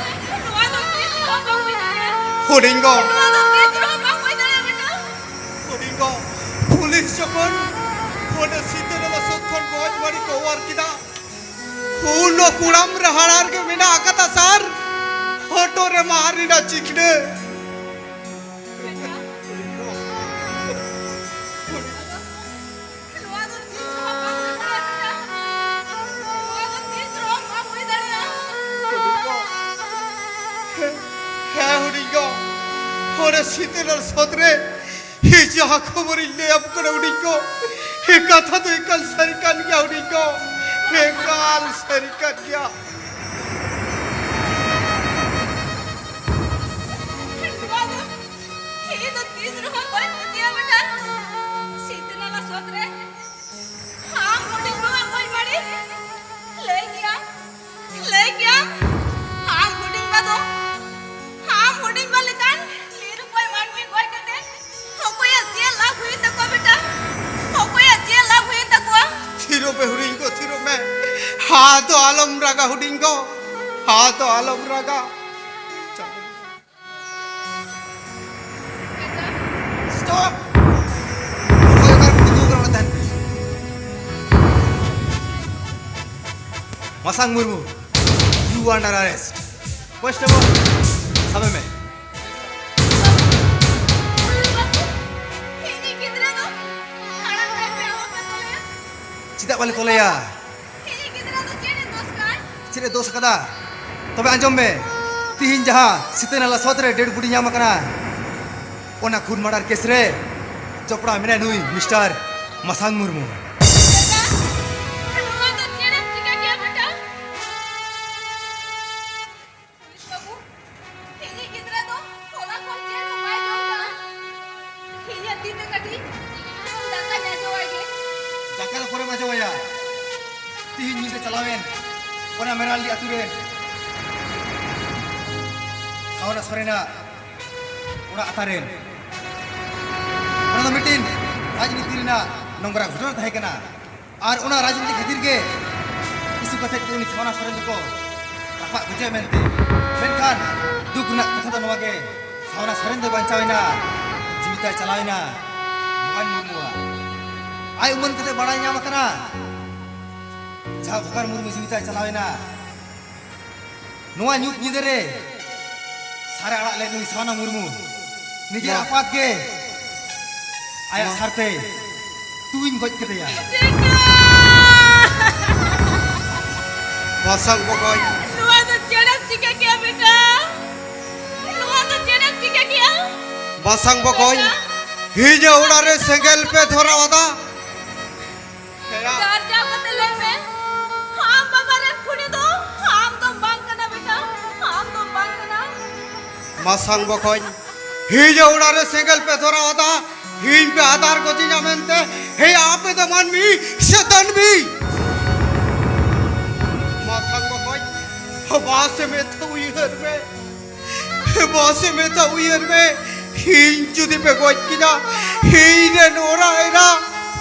ᱱᱚᱣᱟ ᱫᱚ ᱛᱤᱥ ᱨᱮᱦᱚᱸ ᱵᱟᱝ ᱦᱩᱭ ᱫᱟᱲᱮᱭᱟᱜᱼᱟ᱾ ᱦᱩᱰᱤᱧ ᱜᱚ᱾ ᱱᱚᱣᱟ ᱫᱚ ᱛᱤᱥ ᱨᱮᱦᱚᱸ ᱵᱟᱝ ᱦᱩᱭ ᱫᱟᱲᱮᱭᱟᱜᱼᱟ ᱵᱮᱴᱟ᱾ ᱦᱩᱰᱤᱧ ᱜᱚ, ᱯᱩᱞᱤᱥ ᱡᱚᱠᱷᱚᱱ ᱚᱸᱰᱮ ᱥᱤᱛᱟᱹ ᱱᱟᱞᱟ ᱥᱳᱫ ᱠᱷᱚᱱ ᱜᱚᱡ ᱢᱟᱹᱲᱤ ᱠᱚ ᱚᱣᱟᱨ ᱠᱮᱫᱟ, ᱩᱱ ᱫᱚ ᱠᱩᱲᱟᱢ ᱨᱮ ᱦᱟᱲᱟᱨ ᱜᱮ ᱢᱮᱱᱟᱜ ᱟᱠᱟᱫᱟ ᱥᱟᱨ, ᱦᱚᱴᱚᱜ ᱨᱮ ᱢᱟᱨ ᱨᱮᱱᱟᱜ ᱪᱤᱠᱷᱱᱟᱹ᱾ ᱵᱮᱴᱟ, ᱵᱮᱴᱟ, ᱥᱤᱛᱟᱹᱱᱟᱞ ᱥᱚᱛ ᱨᱮ ᱦᱮᱸ, ᱡᱟᱦᱟᱸ ᱠᱷᱚᱵᱚᱨᱤᱧ ᱞᱟᱹᱭᱟᱢ ᱠᱟᱱᱟ ᱦᱩᱰᱤᱧ ᱜᱚ, ᱦᱮᱸ, ᱠᱟᱛᱷᱟ ᱫᱚ ᱮᱠᱟᱞ ᱥᱟᱹᱨᱤ ᱠᱟᱱ ᱜᱮᱭᱟ ᱦᱩᱰᱤᱧ ᱜᱚ, ᱮᱠᱟᱞ ᱥᱟᱹᱨᱤ ᱠᱟᱱ ᱜᱮᱭᱟ᱾ ᱱᱚᱣᱟ ᱫᱚ ᱤᱧ ᱫᱚ ᱛᱤᱥ ᱨᱮᱦᱚᱸ ᱵᱟᱹᱧ ᱯᱟᱹᱛᱭᱟᱹᱣ ᱵᱮᱴᱟ᱾ ᱥᱤᱛᱟᱹ ᱱᱟᱞᱟ ᱥᱚᱛ ᱨᱮ ᱟᱢ ᱦᱩᱰᱤᱧ ᱜᱚᱣᱟᱜ ᱜᱚᱡ ᱵᱟᱹᱲᱤᱡ ᱞᱟᱹᱭ ᱜᱮᱭᱟ᱾ ᱞᱟᱹᱭ ᱠᱮᱭᱟᱢ, ᱟᱢ ᱦᱩᱰᱤᱧ ᱵᱟ ᱫᱚ, ᱟᱢ ᱦᱩᱰᱤᱧ ᱵᱟ ᱞᱮᱠᱟᱱ ᱱᱤᱨᱩᱯᱟᱭ ᱢᱟᱹᱱᱢᱤ ᱜᱚᱡ ᱠᱟᱛᱮ ᱚᱠᱚᱭᱟᱜ ᱪᱮᱫ ᱞᱟᱵᱷ ᱦᱩᱭᱩᱜ ᱛᱟᱠᱚᱣᱟ ᱵᱮᱴᱟ? ᱚᱠᱚᱭᱟᱜ ᱪᱮᱫ ᱞᱟᱵᱷ ᱦᱩᱭᱩᱜ ᱛᱟᱠᱚᱣᱟ? ᱛᱷᱤᱨᱚᱜ ᱢᱮ ᱦᱩᱰᱤᱧ ᱜᱚ, ᱛᱷᱤᱨᱚᱜ ᱢᱮ᱾ ᱦᱟ ᱫᱚ ᱟᱞᱚᱢ ᱨᱟᱜᱟ ᱦᱩᱰᱤᱧ ᱜᱚ, ᱦᱟ ᱫᱚ ᱟᱞᱚᱢ ᱨᱟᱜᱟ᱾ Stop! ᱚᱠᱚᱭ ᱚᱠᱟ ᱨᱮᱠᱚ ᱛᱤᱸᱜᱩ ᱟᱠᱟᱱᱟ, ᱚᱸᱰᱮ ᱛᱟᱦᱮᱱ ᱯᱮ᱾ Masang Murmu, you under arrest. Constable, ᱥᱟᱵᱮ ᱢᱮ᱾ ᱤᱧᱤᱡ ᱜᱤᱫᱽᱨᱟᱹ ᱫᱚ ᱟᱲᱟᱜ ᱠᱟᱭ ᱯᱮ, ᱟᱞᱚᱯᱮ ᱛᱚᱞᱮᱭᱟ᱾ ᱪᱮᱫᱟᱜ ᱵᱟᱞᱮ ᱛᱚᱞᱮᱭᱟ? ᱤᱧᱤᱡ ᱜᱤᱫᱽᱨᱟᱹ ᱫᱚ ᱪᱮᱫ ᱮ ᱫᱳᱥ ᱠᱟᱜᱼᱟᱭ? ᱪᱮᱫ ᱮ ᱫᱳᱥ ᱟᱠᱟᱫᱟ? ᱛᱚᱵᱮ ᱟᱸᱡᱚᱢ ᱢᱮ, ᱛᱤᱦᱤᱧ ᱡᱟᱦᱟᱸ ᱥᱤᱛᱟᱹ ᱱᱟᱞᱟ ᱥᱚᱛ ᱨᱮ dead body ᱧᱟᱢ ᱟᱠᱟᱱᱟ, ᱚᱱᱟ ᱠᱷᱩᱱ murder case ᱨᱮ ᱡᱚᱯᱲᱟᱣ ᱢᱮᱱᱟᱭᱟ ᱱᱩᱭ Mister ᱢᱟᱥᱟᱝ ᱢᱩᱨᱢᱩ᱾ ᱵᱮᱴᱟ, ᱱᱚᱣᱟ ᱫᱚ ᱪᱮᱫ ᱮᱢ ᱪᱤᱠᱟᱹ ᱠᱮᱭᱟ ᱵᱮᱴᱟ? ᱯᱩᱞᱤᱥ ᱵᱟᱹᱵᱩ, ᱤᱧᱤᱡ ᱜᱤᱫᱽᱨᱟᱹ ᱫᱚ ᱚᱱᱟ ᱠᱷᱚᱱ ᱪᱮᱫ ᱦᱚᱸ ᱵᱟᱭ ᱡᱚᱢ ᱠᱟᱜᱼᱟ᱾ ᱤᱧᱟᱹᱜ ᱛᱤ ᱛᱮ ᱠᱟᱹᱴᱤᱡ ᱫᱟᱠᱟᱧ ᱟᱡᱚᱣᱟᱭ ᱜᱮ᱾ ᱫᱟᱠᱟ ᱫᱚ ᱯᱚᱨᱮᱢ ᱟᱡᱚᱣᱟᱭᱟ᱾ ᱛᱤᱦᱤᱧ ᱧᱤᱫᱟᱹ ᱪᱟᱞᱟᱣᱮᱱ ᱚᱱᱟ ᱢᱮᱨᱟᱞᱰᱤ ᱟᱹᱛᱩ ᱨᱮᱱ ᱥᱟᱣᱱᱟ ᱥᱚᱨᱮᱱᱟᱜ ᱚᱲᱟᱜ ᱟᱛᱟᱨᱮᱱ, ᱚᱱᱟ ᱫᱚ ᱢᱤᱫᱴᱤᱱ ᱨᱟᱡᱽᱱᱤᱛᱤ ᱨᱮᱱᱟᱜ ᱱᱚᱝᱨᱟ ᱜᱷᱚᱴᱚᱱᱟ ᱛᱟᱦᱮᱸ ᱠᱟᱱᱟ᱾ ᱟᱨ ᱚᱱᱟ ᱨᱟᱡᱽᱱᱤᱛᱤ ᱠᱷᱟᱹᱛᱤᱨ ᱜᱮ ᱤᱥᱩ ᱠᱟᱛᱮ ᱜᱮ ᱩᱱᱤ ᱥᱟᱣᱱᱟ ᱥᱚᱨᱮᱱ ᱫᱚᱠᱚ ᱨᱟᱯᱟᱜ ᱜᱚᱡᱮ ᱢᱮᱱᱛᱮ᱾ ᱢᱮᱱᱠᱷᱟᱱ ᱫᱩᱠ ᱨᱮᱱᱟᱜ ᱠᱟᱛᱷᱟ ᱫᱚ ᱱᱚᱣᱟ ᱜᱮ, ᱥᱟᱣᱱᱟ ᱥᱚᱨᱮᱱ ᱫᱚᱭ ᱵᱟᱧᱪᱟᱣ ᱮᱱᱟ, ᱡᱤᱣᱤ ᱛᱟᱭ ᱪᱟᱞᱟᱣ ᱮᱱᱟ ᱵᱷᱚᱜᱟᱱ ᱢᱩᱨᱢᱩᱣᱟᱜ᱾ ᱟᱭ ᱩᱢᱟᱹᱱ ᱠᱟᱛᱮ ᱵᱟᱲᱟᱭ ᱧᱟᱢ ᱟᱠᱟᱱᱟ, ᱡᱟᱦᱟᱸ ᱵᱷᱚᱜᱟᱱ ᱢᱩᱨᱢᱩ ᱡᱤᱣᱤ ᱛᱟᱭ ᱪᱟᱞᱟᱣ ᱮᱱᱟ, ᱱᱚᱣᱟ ᱧᱩᱛ ᱧᱤᱫᱟᱹ ᱨᱮ ᱥᱟᱨᱮ ᱟᱲᱟᱜ ᱞᱮᱫ ᱱᱩᱭ ᱥᱟᱣᱱᱟ ᱢᱩᱨᱢᱩ ᱱᱤᱡᱮᱨ ᱢᱟ᱾ ᱟᱯᱟᱛ ᱜᱮ ᱟᱭᱟᱜ ᱢᱟ᱾ ᱥᱟᱨᱛᱮ ᱛᱩᱧ ᱜᱚᱡ ᱠᱮᱫᱮᱭᱟ᱾ ᱵᱮᱴᱟ! ᱢᱟᱥᱟᱝ ᱵᱚᱠᱚᱧ᱾ ᱱᱚᱣᱟ ᱫᱚ ᱪᱮᱫ ᱮᱢ ᱪᱤᱠᱟᱹ ᱠᱮᱜᱼᱟ ᱵᱮᱴᱟ? ᱱᱚᱣᱟ ᱫᱚ ᱪᱮᱫ ᱮᱢ ᱪᱤᱠᱟᱹ ᱠᱮᱜᱼᱟ? ᱢᱟᱥᱟᱝ ᱵᱚᱠᱚᱧ, ᱦᱤᱡᱩᱜ ᱚᱲᱟᱜ ᱨᱮ ᱥᱮᱸᱜᱮᱞ ᱯᱮ ᱫᱷᱚᱨᱟᱣ ᱟᱫᱟ᱾ ᱦᱮᱸᱭᱟ᱾ ᱜᱟᱨᱡᱟ ᱠᱟᱛᱮ ᱞᱟᱹᱭ ᱢᱮ, ᱟᱢ ᱵᱟᱵᱟ ᱨᱮᱱ ᱠᱩᱲᱤ ᱫᱚ ᱟᱢ ᱫᱚᱢ ᱵᱟᱝ ᱠᱟᱱᱟ ᱵᱮᱴᱟ, ᱟᱢ ᱫᱚᱢ ᱵᱟᱝ ᱠᱟᱱᱟ᱾ ᱢᱟᱥᱟᱝ ᱵᱚᱠᱚᱧ, ᱦᱤᱡᱩᱜ ᱚᱲᱟᱜ ᱨᱮ ᱥᱮᱸᱜᱮᱞ ᱯᱮ ᱫᱷᱚᱨᱟᱣ ᱟᱫᱟ, ᱤᱧ ᱯᱮ ᱟᱫᱟᱨ ᱜᱚᱡᱤᱧᱟ ᱢᱮᱱᱛᱮ᱾ ᱦᱮᱸ, ᱟᱯᱮ ᱫᱚ ᱢᱟᱹᱱᱢᱤ ᱥᱮ ᱫᱟᱹᱱᱢᱤ? ᱢᱟᱥᱟᱝ ᱵᱚᱠᱚᱧ, ᱵᱟᱥᱮ ᱢᱮᱛᱷᱟ ᱩᱭᱦᱟᱹᱨ ᱢᱮ᱾ ᱢᱟᱥᱮ ᱢᱮᱛᱷᱟ ᱩᱭᱦᱟᱹᱨ ᱢᱮ, ᱤᱧ ᱡᱩᱫᱤ ᱯᱮ ᱜᱚᱡ ᱠᱤᱧᱟ, ᱤᱧ ᱨᱮᱱ ᱚᱲᱟᱜ ᱮᱨᱟ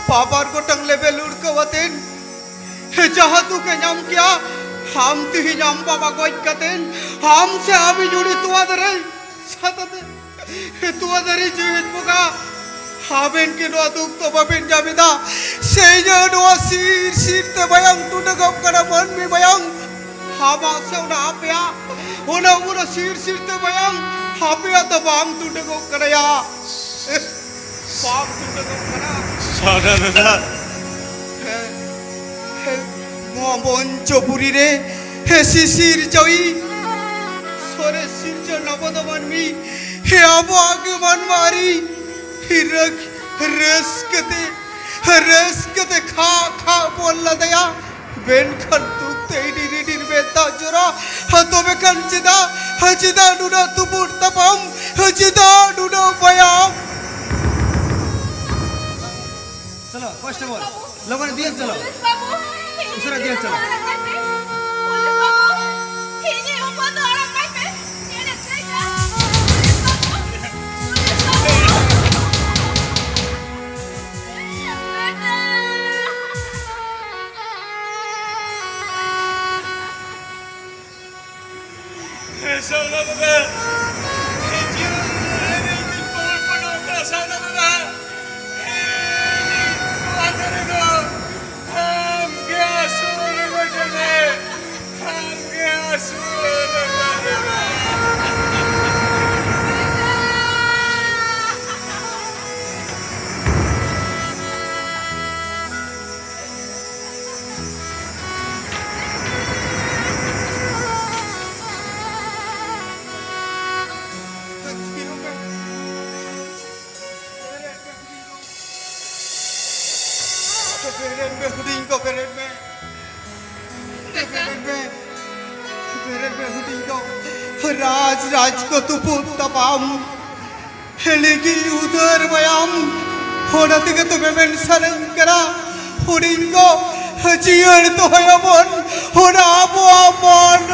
ᱵᱟᱵᱟᱨ ᱜᱚᱴᱟᱝ ᱞᱮᱵᱮ ᱞᱩᱲᱠᱟᱹᱣ ᱟᱛᱮᱱ ᱡᱟᱦᱟᱸ ᱫᱩᱠ ᱮ ᱧᱟᱢ ᱠᱮᱭᱟ, ᱟᱢ ᱛᱮᱦᱮᱧ ᱟᱢ ᱵᱟᱵᱟ ᱜᱚᱡ ᱠᱟᱛᱮᱱ ᱟᱢ ᱥᱮ ᱟᱢᱤᱡ ᱩᱱᱤ ᱛᱚᱣᱟ ᱫᱟᱨᱮ ᱥᱟᱛᱟᱛᱮ ᱛᱚᱣᱟ ᱫᱟᱨᱮ ᱡᱤᱣᱤᱫ ᱵᱚᱸᱜᱟ, ᱟᱵᱮᱱ ᱠᱤ ᱱᱚᱣᱟ ᱫᱩᱠ ᱫᱚ ᱵᱟᱵᱮᱱ ᱧᱟᱢ ᱮᱫᱟ? ᱥᱮ ᱤᱧᱟᱹᱜ ᱱᱚᱣᱟ ᱥᱤᱨ ᱥᱤᱨ ᱛᱮ ᱢᱟᱭᱟᱝ ᱴᱩᱰᱟᱹᱜᱚᱜ ᱠᱟᱱᱟ, ᱢᱟᱹᱱᱢᱤ ᱢᱟᱭᱟᱝ? ᱟᱢᱟᱜ ᱥᱮ ᱚᱱᱟ ᱟᱯᱮᱭᱟᱜ, ᱚᱱᱟ ᱩᱢᱩᱞ ᱥᱤᱨ ᱥᱤᱨ ᱛᱮ ᱢᱟᱭᱟᱝ ᱟᱯᱮᱭᱟᱜ ᱫᱚ ᱵᱟᱝ ᱴᱩᱰᱟᱹᱜᱚᱜ ᱠᱟᱱᱟ ᱭᱟ᱾ ᱵᱟᱝ ᱴᱩᱰᱟᱹᱜᱚᱜ ᱠᱟᱱᱟ᱾ ᱥᱟᱨᱱᱟ ᱫᱟᱫᱟ᱾ ᱦᱮᱸ, ᱦᱮᱸ, ᱱᱚᱣᱟ ᱢᱚᱧᱪᱚᱯᱩᱨᱤ ᱨᱮ, ᱦᱮᱸ, ᱥᱤᱥᱤᱨ ᱡᱟᱹᱣᱤ, ᱥᱚᱨᱮᱥ ᱥᱤᱨᱡᱚᱱ ᱟᱵᱚ ᱫᱚ ᱢᱟᱹᱱᱢᱤ, ᱦᱮᱸ, ᱟᱵᱚᱣᱟᱜ ᱜᱮ ᱢᱟᱱᱣᱟ ᱟᱹᱨᱤ, ᱦᱮᱸ, ᱨᱟᱹᱥ-, ᱨᱟᱹᱥᱠᱟᱹ ᱛᱮ, ᱨᱟᱹᱥᱠᱟᱹ ᱛᱮ ᱠᱷᱟ ᱠᱷᱟ ᱵᱚᱱ ᱞᱟᱸᱫᱟᱭᱟ, ᱢᱮᱱᱠᱷᱟᱱ ᱫᱩᱠ ᱛᱮ ᱤᱰᱤᱨ ᱤᱰᱤᱨ ᱢᱮᱫ ᱫᱟᱜ ᱡᱚᱨᱟ᱾ ᱦᱟ, ᱛᱚᱵᱮ ᱠᱷᱟᱱ ᱪᱮᱫᱟᱜ, ᱦᱟ, ᱪᱮᱫᱟᱜ ᱱᱩᱱᱟᱹᱜ ᱛᱩᱯᱩᱫ ᱛᱟᱯᱟᱢ? ᱦᱟ, ᱪᱮᱫᱟᱜ ᱱᱩᱱᱟᱹᱜ ᱢᱟᱭᱟᱢ? ᱪᱚᱞᱚ, ᱠᱚᱱᱥᱴᱮᱵᱚᱞ, ᱞᱚᱜᱚᱱ ᱤᱫᱤᱭᱮᱢ ᱪᱚᱞᱚ᱾ ᱯᱩᱞᱤᱥ ᱵᱟᱹᱵᱩ, ᱩᱥᱟᱹᱨᱟ ᱤᱫᱤᱭᱮᱢ ᱪᱚᱞᱚ᱾ ᱯᱩᱞᱤᱥ ᱵᱟᱹᱵᱩ, ᱤᱧᱤᱡ ᱦᱚᱯᱚᱱ ᱫᱚ ᱟᱲᱟᱜ ᱠᱟᱭ ᱯᱮ᱾ ᱮᱲᱮ ᱡᱟᱭᱜᱟ᱾ ᱯᱩᱞᱤᱥ ᱵᱟᱹᱵᱩ, ᱯᱩᱞᱤᱥ ᱵᱟᱹᱵᱩ᱾ ᱦᱮᱸ, ᱥᱟᱨᱱᱟ ᱫᱟᱫᱟ᱾ ᱦᱮᱸ, ᱡᱤᱭᱚᱱ ᱨᱮ ᱤᱧ ᱯᱚᱨ ᱯᱚᱴᱚᱢ ᱠᱟᱜ ᱥᱟᱨᱱᱟ ᱫᱟᱫᱟ᱾ ᱦᱮᱸ, ᱱᱚᱣᱟ ᱫᱷᱟᱨᱮ ᱫᱚ ᱟᱢ ᱜᱮ ᱟᱹᱥᱩᱞ ᱜᱚᱡᱚᱜ ᱢᱮ᱾ ᱟᱢ ᱜᱮ ᱟᱹᱥᱩᱞ ᱜᱚᱡᱚᱜ ᱢᱮ᱾ ᱦᱩᱰᱤᱧ ᱠᱚ ᱵᱮᱨᱮᱫ ᱢᱮ᱾ ᱵᱮᱨᱮᱫ ᱢᱮ᱾ ᱵᱮᱨᱮᱫ ᱢᱮ ᱦᱩᱰᱤᱧ ᱠᱚ᱾ ᱨᱟᱡᱽ ᱨᱟᱡᱽ ᱠᱚ ᱛᱩᱯᱩᱫ ᱛᱟᱯᱟᱢ᱾ ᱦᱤᱞᱤᱜᱤ ᱩᱫᱟᱹᱨ ᱢᱟᱭᱟᱢ᱾ ᱚᱱᱟ ᱛᱮᱜᱮ ᱛᱚᱵᱮ ᱢᱮᱱ ᱥᱟᱱᱟᱧ ᱠᱟᱱᱟ ᱦᱩᱰᱤᱧ ᱠᱚ, ᱡᱤᱭᱟᱹᱲ ᱫᱚᱦᱚᱭᱟᱵᱚᱱ ᱚᱱᱟ ᱟᱵᱚᱣᱟᱜ ᱢᱟᱱ